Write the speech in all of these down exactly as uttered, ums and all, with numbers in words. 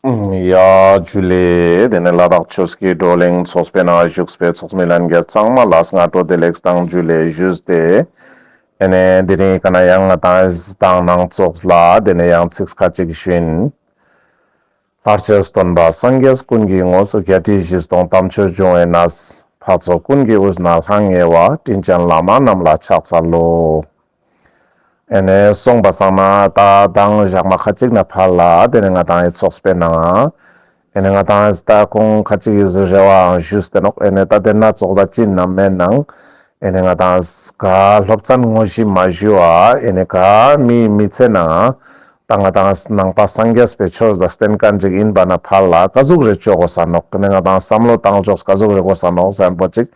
ཡ་ཇུ་ལེ། དེ་ནས་ལ་དྭགས་ཆོས་ཀྱི་བགྲོ་གླེང་ཚོགས་པའི་ནང་བཞུགས་པའི་ཚོགས་མི་ལྷན་རྒྱས་ཚང་མ་ལ་སྔ་དྲོ་བདེ་ལེགས་དང་ཇུ་ལེ་ཞུས་ཏེ། ཨེ་ནས་དེ་རིང་ག་ན་ཡང་ང་དང་ངི་དང་ནང་ཚོགས་ལ་དེ་ནས་ཡང་ཚིག་ཁ་ཅིག་ཞུ་ཡིན། ལྷར་བཅས་སྟོན་པ་སངས་རྒྱས་ཀུན་གྱི་ངོ་བོ། བརྒྱད་ཁྲི་བཞི་སྟོང་དམ་ཆོས་འབྱུང་བའི་གནས། འཕགས་ཚོགས་ཀུན་གྱི་དབུས་ན་ལྷང་ངེ་བ། དྲིན་ཅན་བླ་མ་རྣམས་ལ་ཕྱག་འཚལ་ལོ། ཨེ་ནས་སོང་པ་སང་ན་ད་མདང་ཞག་མ་ཁ་ཅིག་ནས་ཕར་ལ་དེ་ནས་ང་དང་ངི་ཚོགས་པའི་ནང་ཨེ་ནས་ང་དང་ངི་ད་ཁོང་ཁ་ཅིག་གི་རེ་བའང་ཞུས་ཏེ་ནོག། ཨེ་ནས་ད་དེ་ན་ཚོགས་ད་ཅི་ནམ་མེད་ནང་ཨེ་ནས་ང་དང་ངི་ག་སློབ་ཚན་དངོས་གཞི་མ་ཞུ་བ་ཨེ་ནས་ག་མིའི་མི་ཚེ་ནང་ད་ང་དང་ངི་ནང་པ་སངས་རྒྱས་པའི་ཆོས་ལ་བརྟེན་མཁན་ཅིག་ཡིན་པ་ན་ཕར་ལ་ག་ཟུག་རེ་བཅོ་དགོས་ས་ནོག། ཨེ་ནས་ང་དང་ངི་བསམ་བློ་བཏང་ཕྱོགས་ག་ཟུག་རེ་དགོས་ས་ནོག་ཟེར་པོ་ཅིག།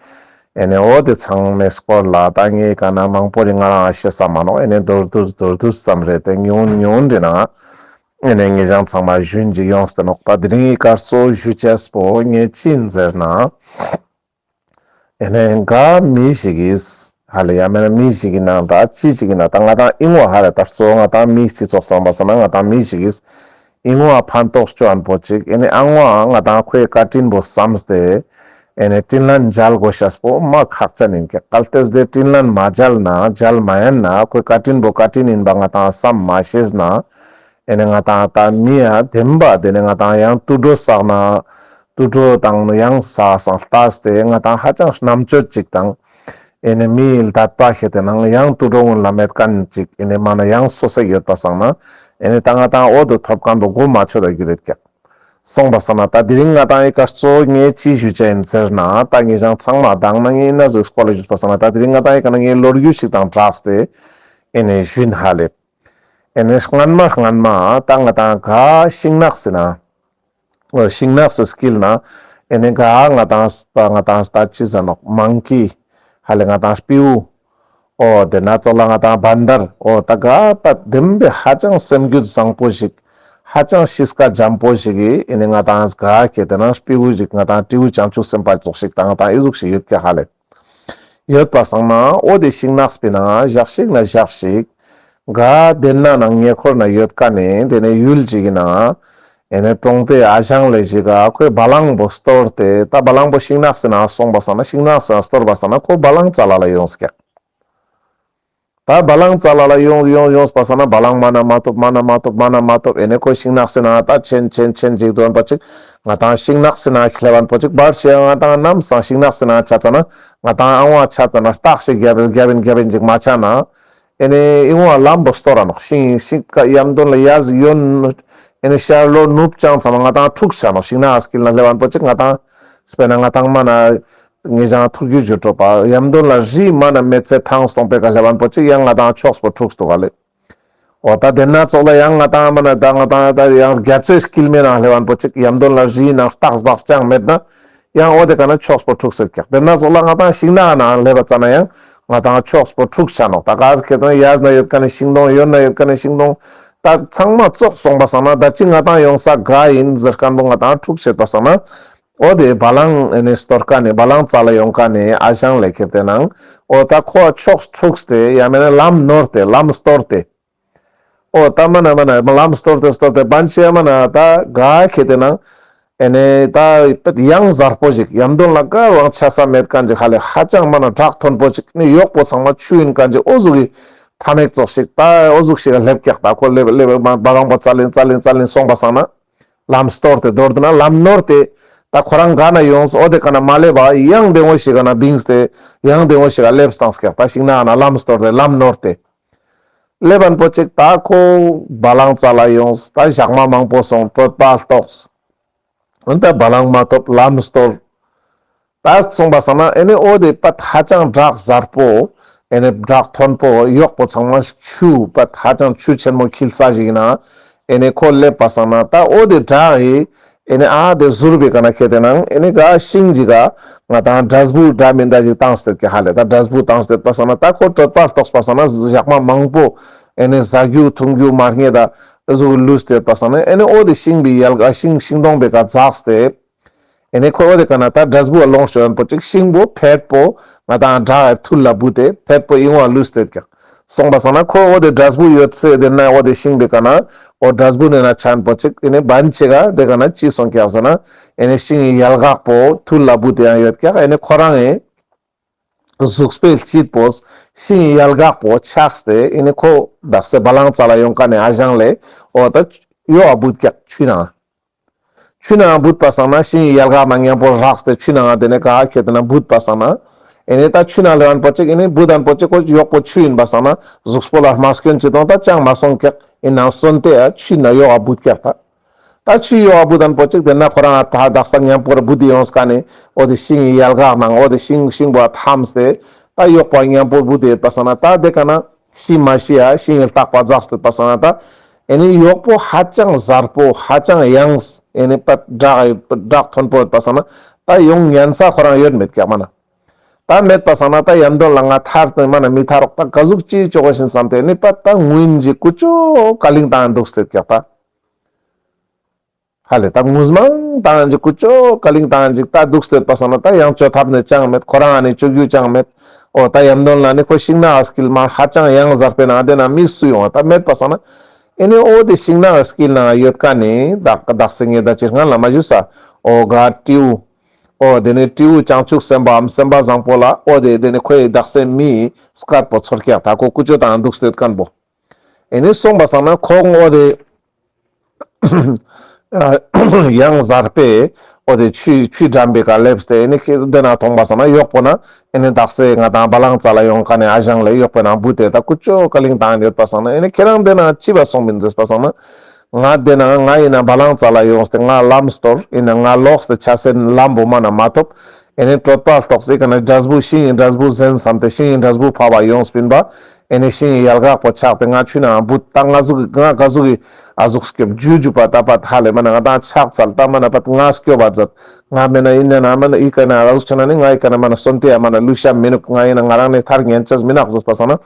ཨེ་ནས་འོ་དེ་ཚང་མའི་སྐོར་ལ་ད་ངས་ག་ན་མང་པོ་རེ་ང་རང་ཤེས་ས་མ་ནོག། ཨེ་ནས་མདོར་བསྡུས་མདོར་བསྡུས་ཙམ་རེ་དེ་ཉུང་ཉུང་རེ་ནང་ཨེ་ནས་ངེད་ཅག་ཚང་མ་ཞུན་ཅིག་ཡོངས་ཏེ་ནོག། ད་དེ་རིང་ངི་སྐར་ཚོགས་ཞུ་ཅེས་པོ་ངས་ཅི་ཡིན་ཟེར་ན། ཨེ་ནས་ག་མི་ཞིག་གིས་ཧ་ལས་ཡང་མེད་ན་མི་ཞིག་གི་ནང་ད་ཅི་ཞིག་གི་ནང་ད་ང་དང་ཨིན་བ་ཧ་ལས་ད་གཙོ་བོ་ང་དང་མི་སྤྱི་ཚོགས་བསམ་པ་སང་ན་ང་དང་མི་ཞིག་གིས་ཨིན་བ་ཕན་ཐོགས་ཅོ་ཨན་པོ་ཅིག། ཨེ་ནས་ཨང་བ་ང་དང་ཁོའི་བཀའ་དྲིན་པོ་བསམས་ཏེ་ཨེ་ནས་དྲིན་ལན་འཇལ་དགོས་ཤེས་པོ་མ་ཁག་ཅན་ཡིན་ཀྱག། གལ་ཏེ་དེ་དྲིན་ལན་མ་འཇལ་ན་འཇལ་མ་ཡིན་ན་ཁོའི་བཀའ་དྲིན་པོ་བཀའ་དྲིན་ཡིན་པ་ང་དང་བསམ་མ་ཤེས་ན། ཨེ་ནས་ང་དང་ད་མི་ཡ་བདེན་པ་དེ་ནས་ང་དང་ཡང་དུད་འགྲོ་བསགས་ན་དུད་འགྲོ་དང་ཡང་ས་སང་ལྟས་ཏེ་ང་དང་ཧ་ཅང་རྣམ་དཔྱོད་ཅིག་དང་ཨེ་ནས་མིའི་ལྟ་བ་ཁྱེར་ཏེ་ནང་ཡང་དུད་འགྲོ་ཀུན་ལ་མེད་མཁན་ཅིག། ཨེ་ནས་མ་ན་ཡང་སོ་སོ་ཡོད་པ་སང་ན་ཨེ་ནས་ད་ང་དང་འོ་དོ་ཐོབ་མཁན་པོ་གོ་མ་ཆོད་ད་རྒྱུ་རེད་ཀྱག། སོང་པ་སང་ན་ད་དེ་རིང་ང་དང་ངི་སྐར་ཚོགས་ངས་ཅི་ཞུ་ཅེས་ཡིན་ཟེར་ན་ད་ངེད་ཅག་ཚང་མ་དང་ན་ངས་ན་ཟོས་སྐོར་ལ་ཞུས་པ་སང་ན་ད་དེ་རིང་ང་དང་ངི་ག་ན་ངའི་ལོ་རྒྱུས་ཤིག་དང་སྦྲགས་ཏེ་ཨེ་ནས་ཞུན་ཧ་ལས། ཨེ་ནས་སྔན་མ་སྔན་མ་ད་ང་དང་ག་ཤིང་ནགས་ཟེར་ན། འོ་ཤིང་ནགས་སུ་སྐྱིལ་ན་ཨེ་ནས་ག་ང་དང་ང་དང་ད་ཅི་ཟེར་ནོག་མང་ཀི་ཧ་ལས་ང་དང་སྤྲེའུ། འོ་དེ་ན་ཙོགས་ལ་ང་དང་བན་དར། འོ་ད་ག་པ་བདེན་པའི་ཧ་ཅང་སེམས་རྒྱུད་བཟང་པོ་ཞིག། ཧ་ཅང་གཤིས་ཀ་འཇམ་པོ་ཞིག་གི་ཨེ་ནས་ང་དང་ག་ཁྱེར་ཏེ་ན་སྤྲེའུ་ཞིག་ང་དང་སྤྲེའུ་བྱང་ཆུབ་སེམས་དཔའ་ཙོགས་ཤིག་དང་ང་དང་ཨི་ཟུག་ཞིག་ཡོད་ཀྱག་ཧ་ལས། ཡོད་པ་སང་ན་འོ་དེ་ཤིང་ནགས་པའི་ནང་ཞག་ཞིག་ན་ཞག་ཞིག་ག་དེ་ན་ནང་ཉེ་འཁོར་ན་ཡོད་ཀ་ནས་དེ་ནས་ཡུལ་ཅིག་གི་ནང་ཨེ་ནས་གྲོང་པའི་ཨ་ཞང་ལེ་ཞིག་ག་ཁོའི་བ་ལང་པོ་སྟོར་ཏེ་ད་བ་ལང་པོ་ཤིང་ནགས་སི་ནང་སོང་པ་སང་ན་ཤིང་ནགས་སི་ནང་སྟོར་པ་སང་ན་ཁོ་བ་ལང་ཙལ་ལ་ཡོངས་ཀྱག། ད་བ་ལང་ཙལ་ལ་ཡོངས་ཡོངས་ཡོངས་པ་སང་ན་བ་ལང་མ་ན་མ་ཐོབ་མ་ན་མ་ཐོབ་མ་ན་མ་ཐོབ་ཨེ་ནས་ཁོ་ཤིང་ནགས་སི་ནང་ད་ཆེན་ཆེན་ཆེན་ཅིག་དོན་པ་ཅིག་ང་དང་ཤིང་ནགས་སི་ནང་ཁྱེར་བན་པོ་ཅིག་བར་ཆེ་ང་དང་ནམ་སང་ཤིང་ནགས་སི་ནང་ཆ་ཙ་ན་ང་དང་ཨང་བ་ཆ་ཙ་ན་སྟག་ཞིག་རྒྱབ་རྒྱབ་ཡིན་རྒྱབ་ཡིན་ཅིག་མ་ཆ་ན། ཨེ་ནས་ཨིན་བ་ལམ་པོ་སྟོར་ར་ནོག། ཤིང་ཤིང་ཀ་ཡམ་དོན་ལ་ཡ་ཟི་ཡོན་ཨེ་ནས་ཤར་ལྷོ་ནུབ་བྱང་ཚང་མ་ང་དང་འཁྲུག་ཆ་ནོག། ཤིང་ནགས་སི་དཀྱིལ་ན་ལེབ་བན་པོ་ཅིག་ང་དང་དཔེར་ན་ང་དང་མ་ན་ངེད་ཅག་ཐུགས་རྒྱུད་ཞུ་འཕྲོ་པ་ཡམ་དོན་ལ་རི་མ་ན་མེད་ཚེ་ཐང་སྟོང་པའི་ཀ་ལེབ་བན་པོ་ཅིག་ཡང་ང་དང་ཕྱོགས་པོ་འཁྲུག་སྟོག་ག་ལེ། འོ་ད་དེ་ན་ཙོགས་ལ་ཡང་ང་དང་མ་ན་ད་ང་དང་ད་ཡང་རྒྱ་མཚོའི་དཀྱིལ་མའི་ནང་ལེབ་བན་པོ་ཅིག་ཡམ་དོན་ལ་རི་ནང་སྟག་སྦག་ཅང་མེད་ན། ཡང་འོ་དེ་ཀ་ན་ཕྱོགས་པོ་འཁྲུག་སེད་ཀྱག། དེ་ན་ཙོགས་ལ་ང་དང་ཤིང་ནགས་ནང་ལེབ་བ་ཙ་ན་ཡང་ང་དང་ཕྱོགས་པོ་འཁྲུག་ཆ་ནོག། ད་ག་ཁྱེར་ཏེ་ན་ཡ་ན་ཡོད་ཀ་ནས་ཤིང་སྡོང་ཡོད་ན་ཡོད་ཀ་ནས་ཤིང་སྡོང་ད་ཚང་མ་ཙོགས་སོང་པ་སང་ན་ད་ཅི་ང་དང་ཡོང་ས་ག་ཡིན་ཟེར་མཁན་པོ་ང་དང་འཁྲུག་ཆེད་པ་སང་ན། འོ་དེ་བ་ལང་ཨེ་ནས་སྟོར་ཀ་ནས་བ་ལང་ཙལ་ལ་ཡོང་ཀ་ནས་ཨ་ཞང་ལེ་ཁྱེར་ཏེ་ནང་འོ་ད་ཁོ་ཕྱོགས་འཁྲུགས་ཏེ་ཡང་མེད་ན་ལམ་ནོར་ཏེ་ལམ་སྟོར་ཏེ། འོ་ད་མ་ན་མ་ན་ལམ་སྟོར་ཏེ་སྟོར་ཏེ་བན་ཆེ་མ་ན་ད་ག་ཁྱེར་ཏེ་ནང་ཨེ་ནས་ད་ཡང་གཟར་པོ་ཞིག་ཡམ་དོན་ལ་ག་རང་ཆ་ས་མེད་མཁན་ཅིག་ཧ་ལས་ཧ་ཅང་མ་ན་བྲག་མཐོན་པོ་ཅིག་ནི་གཡོག་པོ་ཚང་མ་ཆུ་ཡིན་མཁན་ཅིག་འོ་ཟུག་གི་མཐའ་མེད་ཙོགས་ཤིག་ད་འོ་ཟུག་ཤིག་ལེབ་ཀྱག། ད་ཁོ་ལེབ་ལེབ་བ་ལང་པོ་ཙལ་ལིན་ཙལ་ལིན་ཙལ་ལིན་སོང་པ་སང་ན་ལམ་སྟོར་ཏེ་མདོར་བསྡུ་ན་ལམ་ནོར་ཏེ་ད་ཁོ་རང་ག་ན་ཡོངས་འོ་དེ་ཀ་ན་མ་ལེབ་བ་ཡང་དེ་འོ་ཞིག་ག་ན་བིངས་ཏེ་ཡང་དེ་འོ་ཞིག་ག་ལེབ་སྟངས་ཀྱག། ད་ཤིང་ནགས་ན་ལམ་སྟོར་ཏེ་ལམ་ནོར་ཏེ། ལེབ་བན་པོ་ཅིག་ད་ཁོ་བ་ལང་ཙལ་ལ་ཡོངས། ད་ཞག་མ་མང་པོ་སོང་གྲོད་པ་ལྟོགས། འོན་ཏེ་བ་ལང་མ་ཐོབ་ལམ་སྟོར། ད་སོང་པ་སང་ན་ཨེ་ནས་འོ་དེ་པད་ཧ་ཅང་བྲག་གཟར་པོ་ཨེ་ནས་བྲག་མཐོན་པོ་གཡོག་པོ་ཚང་མ་ཆུ་པད་ཧ་ཅང་ཆུ་ཆེན་མོ་འཁྱིལ་ས་ཞིག་ཡིན་ན་ཨེ་ནས་ཁོ་ལེབ་པ་སང་ན་ད་འོ་དེ་བྲག་གི་ཨེ་ནས་ཨ་དེ་ཟུར་པའི་ཀ་ན་ཁྱེར་ཏེ་ནང་ཨེ་ནས་ག་ཤིང་ཅིག་ག་ང་དང་འབྲས་བུ་འདྲ་མི་འདྲ་ཞིག་བཏང་སྟེ་ཀྱག་ཧ་ལས། ད་འབྲས་བུ་བཏང་སྟེ་པ་སང་ན་ད་ཁོ་གྲོད་པ་ལྟོགས་པ་སང་ན་ཞག་མ་མང་པོ་ཨེ་ནས་ཟ་རྒྱུ་འཐུང་རྒྱུ་མ་རྙེད་ད་ཨེ་ཟུག་ལུས་ཏེ་པ་སང་ན་ཨེ་ནས་འོ་དེ་ཤིང་པའི་ཡལ་ག་ཤིང་ཤིང་སྡོང་པའི་ཀ་འཛེགས་ཏེ་ཨེ་ནས་ཁོ་འོ་དེ་ཀ་ན་ད་འབྲས་བུ་ལོངས་སྤྱོད་པོ་ཅིག་ཤིང་པོ་ཕེད་པོ་ང་དང་བྲག་གི་ཐུར་ལ་བུད་དེ་ཕེད་པོ་ཨིན་བ་ལུས་ཏེ་ཀྱག། སོང་པ་སང་ན་ཁོ་འོ་དེ་འབྲས་བུ་ཡོད་སའི་དེ་ན་འོ་དེ་ཤིང་པོའི་ཀ་ན་འོ་འབྲས་བུ་ནེ་ན་ཆན་པོ་ཅིག་ཨེ་ནེ་བན་ཆེ་ག་དེ་ཀ་ན་ཅི་སོང་ཀྱག་ཟེར་ན་ཨེ་ནེ་ཤིང་ཡལ་ག་པོ་ཐུར་ལ་བུད་དེ་ཡང་ཡོད་ཀྱག་ཨེ་ནེ་ཁོ་རང་ངི་གཟུགས་པོའི་སྐྱིད་པོ་ཤིང་ཡལ་ག་པོ་ཆགས་ཏེ་ཨེ་ནེ་ཁོ་དག་ས་བ་ལང་ཙ་ལ་ཡོང་ཀ་ནེ་ཨ་ཞང་ལེ་འོ་ད་ཡོག་ག་བུད་ཀྱག་ཆུའི་ནང་། ཆུའི་ནང་བུད་པ་སང་ན་ཤིང་ཡལ་ག་མ་ཉམ་པོ་རགས་ཏེ་ཆུའི་ནང་དེ་ནེ་ག་ཁེ་དེ་ན་བུད་པ་སང་ན་ཨེ་ནེ་ད་ཆུའི་ནང་ལེ་བན་པོ་ཅིག་ཨེ་ནེ་བུད་དན་པོ་ཅིག་ཁོ་ཡོག་པོ་ཆུ་ཡིན་པ་སང་ན་གཟུགས་པོ་ལ་རྨ་སྐྱོན་ཅི་དང་ད་ཅང་མ་སོང་ཀྱག་ཨེ་ནང་སོན་ཏེ་ཡ་ཆུའི་ནང་ཡོག་ག་བུད་ཀྱག་ད། ད་ཆུའི་ཡོག་ག་བུད་དན་པོ་ཅིག་དེ་ན་ཁོ་རང་ད་དག་ས་ཉམ་པོ་ར་བུད་དེ་ཡོངས་ཀ་ནེ་འོ་དེ་ཤིང་ཡལ་ག་ནང་འོ་དེ་ཤིང་ཤིང་པོ་ཐམས་ཏེ་ད་ཡོག་པོ་ཉམ་པོ་བུད་དེ་ཡོད་པ་སང་ན་ད་དེ་ཀ་ན་ཤི་མ་ཤི་ཡ་ཤིང་ཡལ་ལྟག་པ་འཛགས་ཏེ་ཡོད་པ་སང་ན་ད་ཨེ་ནེ་ཡོག་པོ་ཧ་ཅང་གཟར་པོ་ཧ་ཅང་ཡངས་ཨེ་ནེ་པད་བྲག་བྲག་མཐོན་པོ་ཡོད་པ་སང་ན་ད་ཡོང་ཉན་ས་ཁོ་རང་ཡོད་མེད་ཀྱག་མ་ན། ད་མེད་པ་སང་ན་ད་ཡམ་དོན་ལ་ང་ཐར་ཏེ་མ་ན་མི་ཐར་རོག་ད་ག་ཟུག་ཅི་ཅོ་གོ་ཤིན་བསམ་སྟེ་ཨེ་ནེ་པད་ད་ངུན་ཞིག་ཀུ་ཅོ་ཀ་ལིང་བཏང་འདུག་སྟེ་ཀྱག་ད། ཧ་ལེ་ད་ངུས་མང་བཏང་ཞིག་ཀུ་ཅོ་ཀ་ལིང་བཏང་ཞིག་ད་འདུག་སྟེ་ཡོད་པ་སང་ན་ད་ཡང་ཅོ་ཐབས་ནི་ཅང་མེད། ཁོ་རང་ནི་ཅོ་རྒྱུ་ཅང་མེད། འོ་ད་ཡམ་དོན་ལ་ནི་ཁོ་ཤིང་ནགས་སྐྱིལ་མ་ཧ་ཅང་ཡང་གཟར་པའི་ནང་དེ་ན་མི་སུ་ཡོང་བ་ད་མེད་པ་སང་ན་ཨེ་ནེ་འོ་དེ་ཤིང་ནགས་སྐྱིལ་ནང་ཡོད་ཀ་ནེ་དག་དག་ས་ངེ་ད་ཅི་སྔན་ལ་མ་ཞུས་ས་འོ་ག་སྤྲེའུ་འོ་དེ་ནེ་སྤྲེའུ་བྱང་ཆུབ་སེམས་དཔའམ་སེམས་དཔའ་བཟང་པོ་ལ་འོ་དེ་དེ་ནེ་ཁོའི་དག་ས་མི་སྐད་པོ་ཚོར་ཀྱག་ད་ཁོ་ཀུ་ཅོ་བཏང་འདུག་སྟེ་ཡོད་མཁན་པོ། ཨེ་ནེ་སོང་པ་སང་ན་ཁོང་འོ་དེ་ཡང་གཟར་པའི་འོ་དེ་ཆུ་ཆུ་འགྲམ་པའི་ཀ་ལེབས་ཏེ་ཨེ་ནེ་ཁེ་དེ་ན་མཐོང་པ་སང་ན་ཡོག་པོ་ན་ཨེ་ནེ་དག་ས་ང་དང་བ་ལང་ཙ་ལ་ཡོང་ཀ་ནེ་ཨ་ཞང་ལེ་ཡོག་པོའི་ནང་བུད་དེ་ད་ཀུ་ཅོ་ཀ་ལིང་བཏང་ཡོད་པ་སང་ན་ཨེ་ནེ་ཁྱེད་རང་དེ་ན་ཅི་བ་སོང་མིན་ཟེར་པ་སང་ན་ང་དེ་ན་ང་ཡིན་ན་བ་ལང་ཙ་ལ་ཡོངས་ཏེ་ང་ལམ་སྟོར་ཡིན་ན་ང་ལོགས་ཏེ་ཆ་སེ་ལམ་བོ་མ་ན་མ་ཐོབ། ཨེ་ནེ་གྲོད་པ་ལྟོགས་སེ་ཀ་ནེ་འབྲས་བུ་ཤིང་ཡིན་འབྲས་བུ་ཟན་བསམ་སྟེ་ཤིང་ཡིན་འབྲས་བུ་ཕབ་པ་ཡོངས་པིན་པ། ཨེ་ནེ་ཤིང་ཡལ་ག་པོ་ཆགས་ཏེ་ང་ཆུའི་ནང་བུད་ད་ང་ཟུག་གི་ང་ག་ཟུག་གི་ཨ་ཟུག་སྐྱོབ་ཇུ་ཇུ་པ་ད་པད་ཧ་ལེ་མ་ན་ང་དང་ཕྱག་འཚལ་ད་མ་ན་པད་ང་སྐྱོབ་པ་མཛད། ང་མེད་ན་ཡིན་ན་ན་མ་ན་ཨི་ཀ་ན་ཨ་ཟུག་ཆ་ན་ནི་ང་ཨི་ཀ་ན་མ་ན་སོན་ཏེ་ཡ་མ་ན་ལུས་ཤ་མི་ནུག་ང་ཡིན་ན་ང་རང་ནི་ཐར་ཉན་ཅེས་མི་ནག་ཟེར་པ་སང་ན།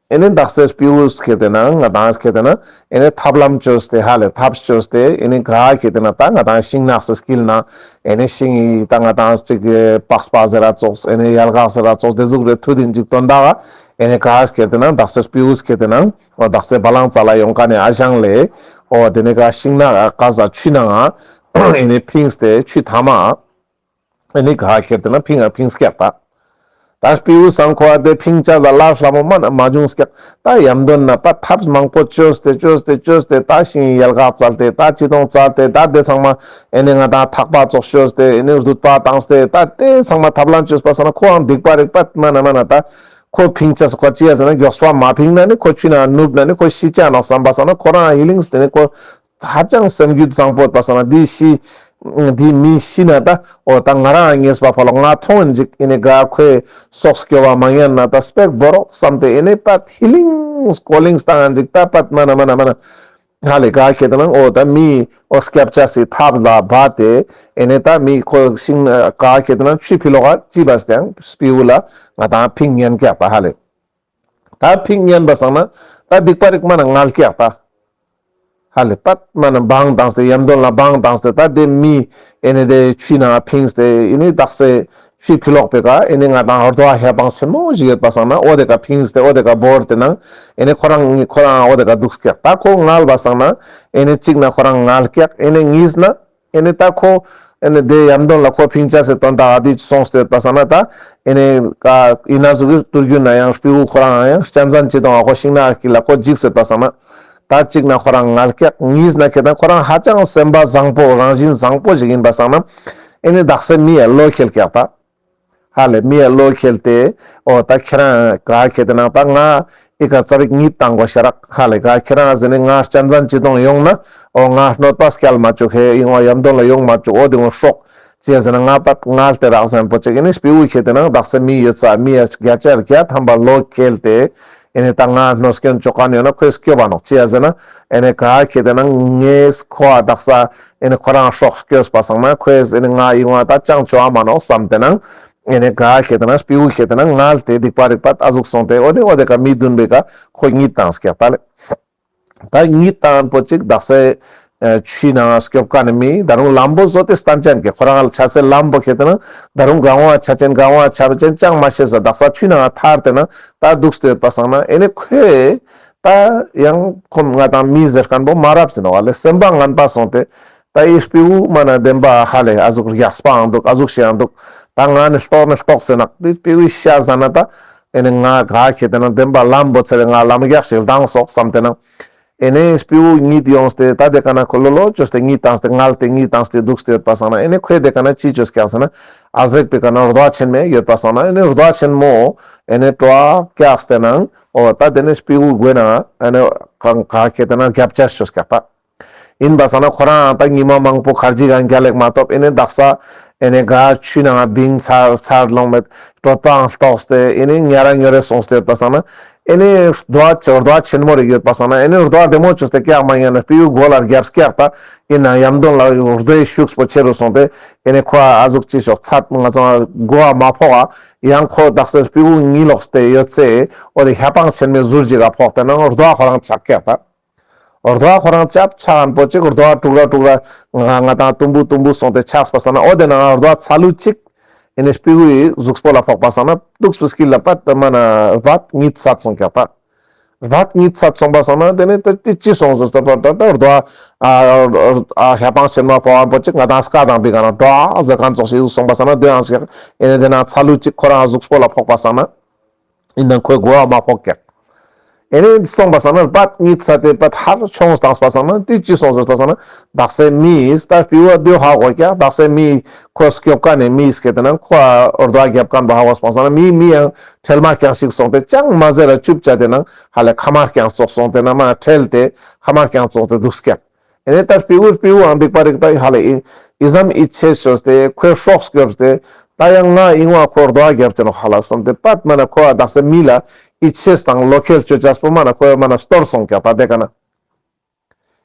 ཨེ་ནེ་དག་ས་སྤྲེའུ་ཁེ་དེ་ན་ང་དང་ཁེ་དེ་ན་ཨེ་ནེ་ཐབས་ལམ་བཅོས་ཏེ་ཧ་ལེ་ཐབས་བཅོས་ཏེ་ཨེ་ནེ་ག་ཁེ་དེ་ན་ད་ང་དང་ཤིང་ནགས་སི་སྐྱིལ་ན་ཨེ་ནེ་ཤིང་ད་ང་དང་ཅིག་པགས་པ་ཟེར་ར་ཙོགས་ཨེ་ནེ་ཡལ་ག་ཟེར་ར་ཙོགས་དེ་ཟུག་རེ་ཐུ་དིན་ཅིག་དོན་དག་ཨེ་ནེ་ག་ཁེ་དེ་ན་དག་ས་སྤྲེའུ་ཁེ་དེ་ན་འོ་དག་ས་བ་ལང་ཙ་ལ་ཡོང་ཀ་ནེ་ཨ་ཞང་ལེ་འོ་དེ་ནེ་ག་ཤིང་ནགས་ག་ས་ཆུའི་ནང་ཨེ་ནེ་ཕིངས་ཏེ་ཆུའི་མཐའ་མ། ཨེ་ནེ་ག་ཁེ་དེ་ན་ཕིང་ང་ཕིང་སྐྱག་ད། ད་སྤྲེའུ་སང་ཁོ་ཨ་དེ་ཕིང་ཅེས་ལ་ལ་སླ་མོ་མ་ན་མ་བྱུང་སྐྱག་ད་ཡམ་དོན་ན་པད་ཐབས་མང་པོ་བཅོས་ཏེ་བཅོས་ཏེ་བཅོས་ཏེ་ད་ཤིང་ཡལ་ག་བཙལ་ཏེ་ད་ཅི་དོང་བཙལ་ཏེ་ད་དེ་ཚང་མ་ཨེ་ནེ་ང་དང་ཐག་པ་ཙོགས་བཅོས་ཏེ་ཨེ་ནེ་རྡུད་པ་བཏང་སྟེ་ད་དེ་ཚང་མ་ཐབས་ལམ་བཅོས་པ་སང་ན་ཁོའང་སྡིག་པ་རིག་པད་མ་ན་མ་ན་ད་ཁོ་ཕིང་ཅེས་ཁོ་ཅི་ཡ་ཟེར་ན་མགྱོགས་པ་མ་ཕིང་ན་ནི་ཁོ་ཆུའི་ནང་ནུབ་ན་ནི་ཁོ་ཤི་ཅེས་ནོག་བསམ་པ་སང་ན་ཁོ་རང་ཧི་ལིང་སྟེ་ནི་ཁོ། ཧ་ཅང་སེམས་རྒྱུད་བཟང་པོ་ཡོད་པ་སང་ན་འདི་ཤི། འདི་མི་ཤི་ན་ད་འོ་ད་ང་རང་ངེས་པ་ཕ་ལོ་ང་མཐོང་ཡིན་ཅིག་ཨེ་ནེ་ག་ཁོའི་སྲོག་སྐྱོབ་པ་མ་ཉན་ན་ད་སྤེག་བོར་རོག་བསམ་སྟེ་ཨེ་ནེ་པད་ཧི་ལིང་ཀོ་ལིང་བཏང་ཡིན་ཅིག་ད་པད་མ་ན་མ་ན་མ་ན། ཧ་ལེ་ག་ཁེ་དེ་ན་འོ་ད་མི་འོ་སྐྱབ་ཅེས་སི་ཐབས་ལ་བ་སྟེ་ཨེ་ནེ་ད་མི་ཁོ་ཤིང་ག་ཁེ་དེ་ན་ཆུའི་ཕི་ལོག་ག་ཅི་བ་སྟེ་ཡང་སྤྲེའུ་ལ་ང་དང་ཕིང་ཉན་ཀྱག་ད་ཧ་ལེ། ད་ཕིང་ཉན་པ་སང་ན་ད་སྡིག་པ་རིག་མ་ན་ངལ་ཀྱག་ད། ཧ་ལེ་པད་མ་ན་བང་བཏང་སྟེ་ཡམ་དོན་ལ་བང་བཏང་སྟེ་ད་དེ་མི་ཨེ་ནེ་དེ་ཆུའི་ནང་ཕིངས་ཏེ་ཨེ་ནེ་དག་ས་ཆུའི་ཕི་ལོག་པའི་ཀ་ཨེ་ནེ་ང་དང་ཧོར་དོ་ཧ་ཧེ་བང་ཆེན་མོ་ཞིག་ཡོད་པ་སང་ན་འོ་དེ་ཀ་ཕིངས་ཏེ་འོ་དེ་ཀ་བོར་ཏེ་ནང་ཨེ་ནེ་ཁོ་རང་ཁོ་རང་འོ་དེ་ཀ་འདུག་ཀྱག་ད་ཁོ་ངལ་བ་སང་ན་ཨེ་ནེ་གཅིག་ན་ཁོ་རང་ངལ་ཀྱག་ཨེ་ནེ་གཉིས་ན། ཨེ་ནེ་ད་ཁོ་ཨེ་ནེ་དེ་ཡམ་དོན་ལ་ཁོ་ཕིང་ཅེས་སི་དོན་དག་ཨ་དེ་སོང་སྟེ་ཡོད་པ་སང་ན་ད་ཨེ་ནེ་ཀ་ཡིན་ན་ཟུག་གི་ཏུར་གུན་ན་ཡང་སྤྲེའུ་ཁོ་རང་ཡང་གཅན་གཟན་ཅི་དང་ཨ་ཁོ་ཤིང་ནགས་སྐྱིལ་ལ་ཁོ་འཇིགས་སེ་ཡོད་པ་སང་ན་ད་གཅིག་ན་ཁོ་རང་ངལ་ཀྱག་གཉིས་ན་ཁེ་ད་ཁོ་རང་ཧ་ཅང་སེམས་པ་བཟང་པོ་རང་བཞིན་བཟང་པོ་ཞིག་ཡིན་པ་སང་ན་ཨེ་ནེ་དག་ས་མི་ཡ་བློ་ཁེལ་ཀྱག་ད། ཧ་ལེ་མི་ཡ་བློ་ཁེལ་ཏེ་འོ་ད་ཁྱེད་རང་ག་ཁེ་དེ་ན་ད་ང་ཨི་ཀ་ཙ་པིག་གཉིད་བཏང་དགོས་ཤ་རག་ཧ་ལེ་ག་ཁྱེད་རང་ཟེར་ནི་ང་གཅན་གཟན་ཅི་དང་ཡོང་ན་འོ་ང་གནོད་པ་སྐྱལ་མ་བཅུག་ཧེ་ཨི་ང་ཡམ་དོན་ལ་ཡོང་མ་བཅུག་འོ་དེ་ངོ་སྲོག་ཅི་ཡ་ཟེར་ན་ང་པད་ངལ་ཏེ་རག་ཟེར་པོ་ཅིག་ཨེ་ནེ་སྤྲེའུ་ཁེ་དེ་ན་དག་ས་མི་ཡོད་ས་མི་ཡ་བརྒྱ་ཆ་བརྒྱ་ཐམ་པ་བློ་ཁེལ་ཏེ་ཨེ་ནེ་ད་ང་གནོད་སྐྱོན་བཅོ་མཁན་ཡོད་ན་ཁོས་སྐྱོབ་པ་ནོག་ཅི་ཡ་ཟེར་ན་ཨེ་ནེ་ག་ཁེ་དེ་ན་ངས་ཁོ་ཨ་དག་ས་ཨེ་ནེ་ཁོ་རང་སྲོག་སྐྱོབ་པ་སང་ན་ཁོས་ཨེ་ནེ་ང་ཡི་ངོ་ད་ཅང་བཅོ་བ་མ་ནོག་བསམ་སྟེ་ན་ཨེ་ནེ་ག་ཁེ་དེ་ན་སྤྲེའུ་ཁེ་དེ་ན་ངལ་ཏེ་སྡིག་པ་རིག་པ་ཨ་ཟུག་སོང་སྟེ་འོ་དེ་འོ་དེ་ཀ་མི་བདུན་པའི་ཀ་ཁོ་གཉིད་བཏང་སྐྱག་ད་ལེ། ད་གཉིད་བཏང་པོ་ཅིག་དག་ས་ ཆུའི་ནང་སྐྱོབ་ཀ་ནི་མི་ད་རུང་ལམ་པོ་བཟོ་སྟེ་སྟན་ཅན་གྱི་ཁོ་རང་ཆ་སའི་ལམ་པོ་ཁེ་ཏེ་ན་ད་རུང་གང་བ་ཆ་ཅན་གང་བ་ཆ་ཅན་ཅང་མ་ཤེས་ས་དག་ས་ཆུའི་ནང་ཐར་ཏེ་ན་ད་འདུག་སྟེ་ཡོད་པ་སང་ན་ཨེ་ནི་ཁོས་ད་ཡང་ཁོ་ང་དང་མི་ཟེར་མཁན་པོ་མ་རབས་ཟིན་ནོག་ལེ། སེམས་པ་ངན་པ་སོང་སྟེ་ད་ཨི་སྤྲེའུ་མ་ན་བདེན་པ་ཧ་ལེ་ཨ་ཟུག་རྒྱགས་པའང་འདུག་ཨ་ཟུག་ཤེས་ཡང་འདུག་ད་ང་ནི་ལྟོགས་ནི་ལྟོགས་ཟེར་ནག་དེ་སྤྲེའུའི་ཤ་ཟ་ན་ད་ཨེ་ནི་ང་ག་ཁེ་ཏེ་ན་བདེན་པ་ལམ་པོ་ཚེ་རེ་ང་ལམ་རྒྱགས་ཤིག་ལྡང་སོག་བསམ་སྟེ་ན། ཨེ་ནེ་སྤྲེའུ་གཉིད་ཡོངས་ཏེ་ད་དེ་ཀ་ན་ཁོ་ལོ་ལོ་ཅོས་ཏེ་གཉིད་བཏངས་ཏེ་ངལ་ཏེ་གཉིད་བཏངས་ཏེ་འདུག་སྟེ་ཡོད་པ་སང་ན་ཨེ་ནེ་ཁོས་དེ་ཀ་ན་ཅི་ཅོས་ཀྱག་ཟེར་ན་ཨ་ཟེག་པའི་ཀ་ན་རྡོ་ཆེན་མོ་ཡོད་པ་སང་ན་ཨེ་ནེ་རྡོ་ཆེན་མོ་ཨེ་ནེ་བྲོ་བ་བཀྱགས་ཏེ་ནང་འོ་ད་དེ་ནེ་སྤྲེའུ་མགོའི་ནང་ཨེ་ནེ་ག་ཁེ་ཏེ་ན་རྒྱབ་ཅ་ཅོས་ཀྱག་ད། ཡིན་པ་སང་ན་ཁོ་རང་ད་ཉི་མ་མང་པོ་ཁར་ཇི་གང་རྒྱལ་ལེགས་མ་ཐོབ་ཨེ་ནེ་དག་ས་ཨེ་ནེ་ག་ཆུའི་ནང་བིང་ཚར་ཚར་ལོང་མེད་གྲོད་པའང་ལྟོགས་ཏེ་ཨེ་ནེ་ཉ་ར་ཉོ་རེ་སོང་སྟེ་ཡོད་པ་སང་ན་ཨེ་ནེ་རྡོ་ཅོ་རྡོ་ཆེན་མོ་རེ་ཡོད་པ་སང་ན་ཨེ་ནེ་རྡོ་བདེ་མོ་ཅོས་ཏེ་བཀྱགས་མ་ཉན་ན་སྤྲེའུ་མགོ་ལ་རྒྱབ་བཀྱགས་ད། ཡིན་ན་ཡམ་དོན་ལ་རྡོའི་ཤུགས་པོ་ཆེ་རུ་སོང་སྟེ་ཨེ་ནེ་ཁོ་ཨ་ཟུག་ཅི་ཤོག་ཚད་ང་ཚོ་མགོ་བ་མ་ཕོག་ཨ་ཡང་ཁོ་དག་ས་སྤྲེའུ་གཉིད་ལོག་སྟེ་ཡོད་ཚེ་འོ་དེ་ཤ་པང་ཆེན་མོའི་ཟུར་ཅིག་ག་ཕོག་སྟེ་ན་རྡོ་ཁོ་རང་ཆག་བཀྱགས་ད། རྡོ་ཁོ་རང་ཆག་ཆག་ཨན་པོ་ཅིག་རྡོ་དྲུག་ར་དྲུག་ར་ང་ང་དང་དུམ་བུ་དུམ་བུ་སོང་སྟེ་ཆགས་པ་སང་ན་འོ་དེ་ནང་རྡོ་ཚ་ལུ་ཅིག་ཨེ་ནེ་སྤྲེའུའི་གཟུགས་པོ་ལ་ཕོག་པ་སང་ན་སྟུག་སྤུ་སྐྱིལ་ལ་པད་མ་ན་རྦད་གཉིད་སད་སོང་ཀྱག་ད། རྦད་གཉིད་སད་སོང་པ་སང་ན་དེ་ནེ་ད་དེ་ཅི་སོང་ཟེར་ཏེ་ད་ད་རྡོ་ཨ་ཤ་པང་ཆེན་མོ་ཕོག་ཨན་པོ་ཅིག་ང་དང་སྐད་དང་བི་ག་ན་རྡོ་ཟེར་མཁན་ཙོགས་ཤིག་སོང་པ་སང་ན་དེ་ཡང་ཞིག་ཨེ་ནེ་དེ་ནང་ཚ་ལུ་ཅིག་ཁོ་རང་གཟུགས་པོ་ལ་ཕོག་པ་སང་ན། ཡིན་ནའང་ཁོའི་མགོ་བ་མ་ཕོག་ཀྱག་ཨེ་ནེ་སོང་པ་སང་ན་རྦད་གཉིད་སད་དེ་རྦད་ཧར་མཆོངས་བཏངས་པ་སང་ན་དེ་ཅི་སོང་ཟེར་པ་སང་ན་དག་ས་མིས་ད་སྤྲེའུ་བ་དེ་ཧ་གོ་ཀྱག་དག་ས་མིས་ཁོ་སྐྱོབ་ཀ་ནེ་མིས་ཁེ་ཏེ་ན་ཁོ་རྡོ་རྒྱབ་མཁན་པོ་ཧ་གོ་སོང་པ་སང་ན་མི་མི་ཡང་ཁྲེལ་མ་རྐྱང་ཞིག་སོང་སྟེ་ཅང་མ་ཟེར་ར་ཅུབ་ཅ་དེ་ནང་ཧ་ལེ་ཁ་མ་རྐྱང་ཙོགས་སོང་སྟེ་ན་མ་ཁྲེལ་ཏེ་ཁ་མ་རྐྱང་ཙོགས་ཏེ་འདུག་ཀྱག་ཨེ་ནེ་ད་སྤྲེའུ་སྤྲེའུའང་སྡིག་པ་རིག་ད་ཧ་ལེ་ཨི་ཨི་ཙམ་ཡིད་ཆེས་ཅོས་ཏེ་ཁོའི་སྲོག་སྐྱོབས་ཏེ་ད་ཡང་ང་ཨིན་བ་ཁོ་རྡོ་རྒྱབ་ཅེ་ནོག་ཧ་ལ་བསམ་སྟེ་པད་མ་ན་ཁོ་ཨ་དག་ས་མི་ལ་ཡིད་ཆེས་དང་བློ་ཁེལ་ཅོ་ཅེས་པོ་མ་ན་ཁོ་ཡ་མ་ན་སྟོར་སོང་ཀྱག་ད་དེ་ཀ་ན།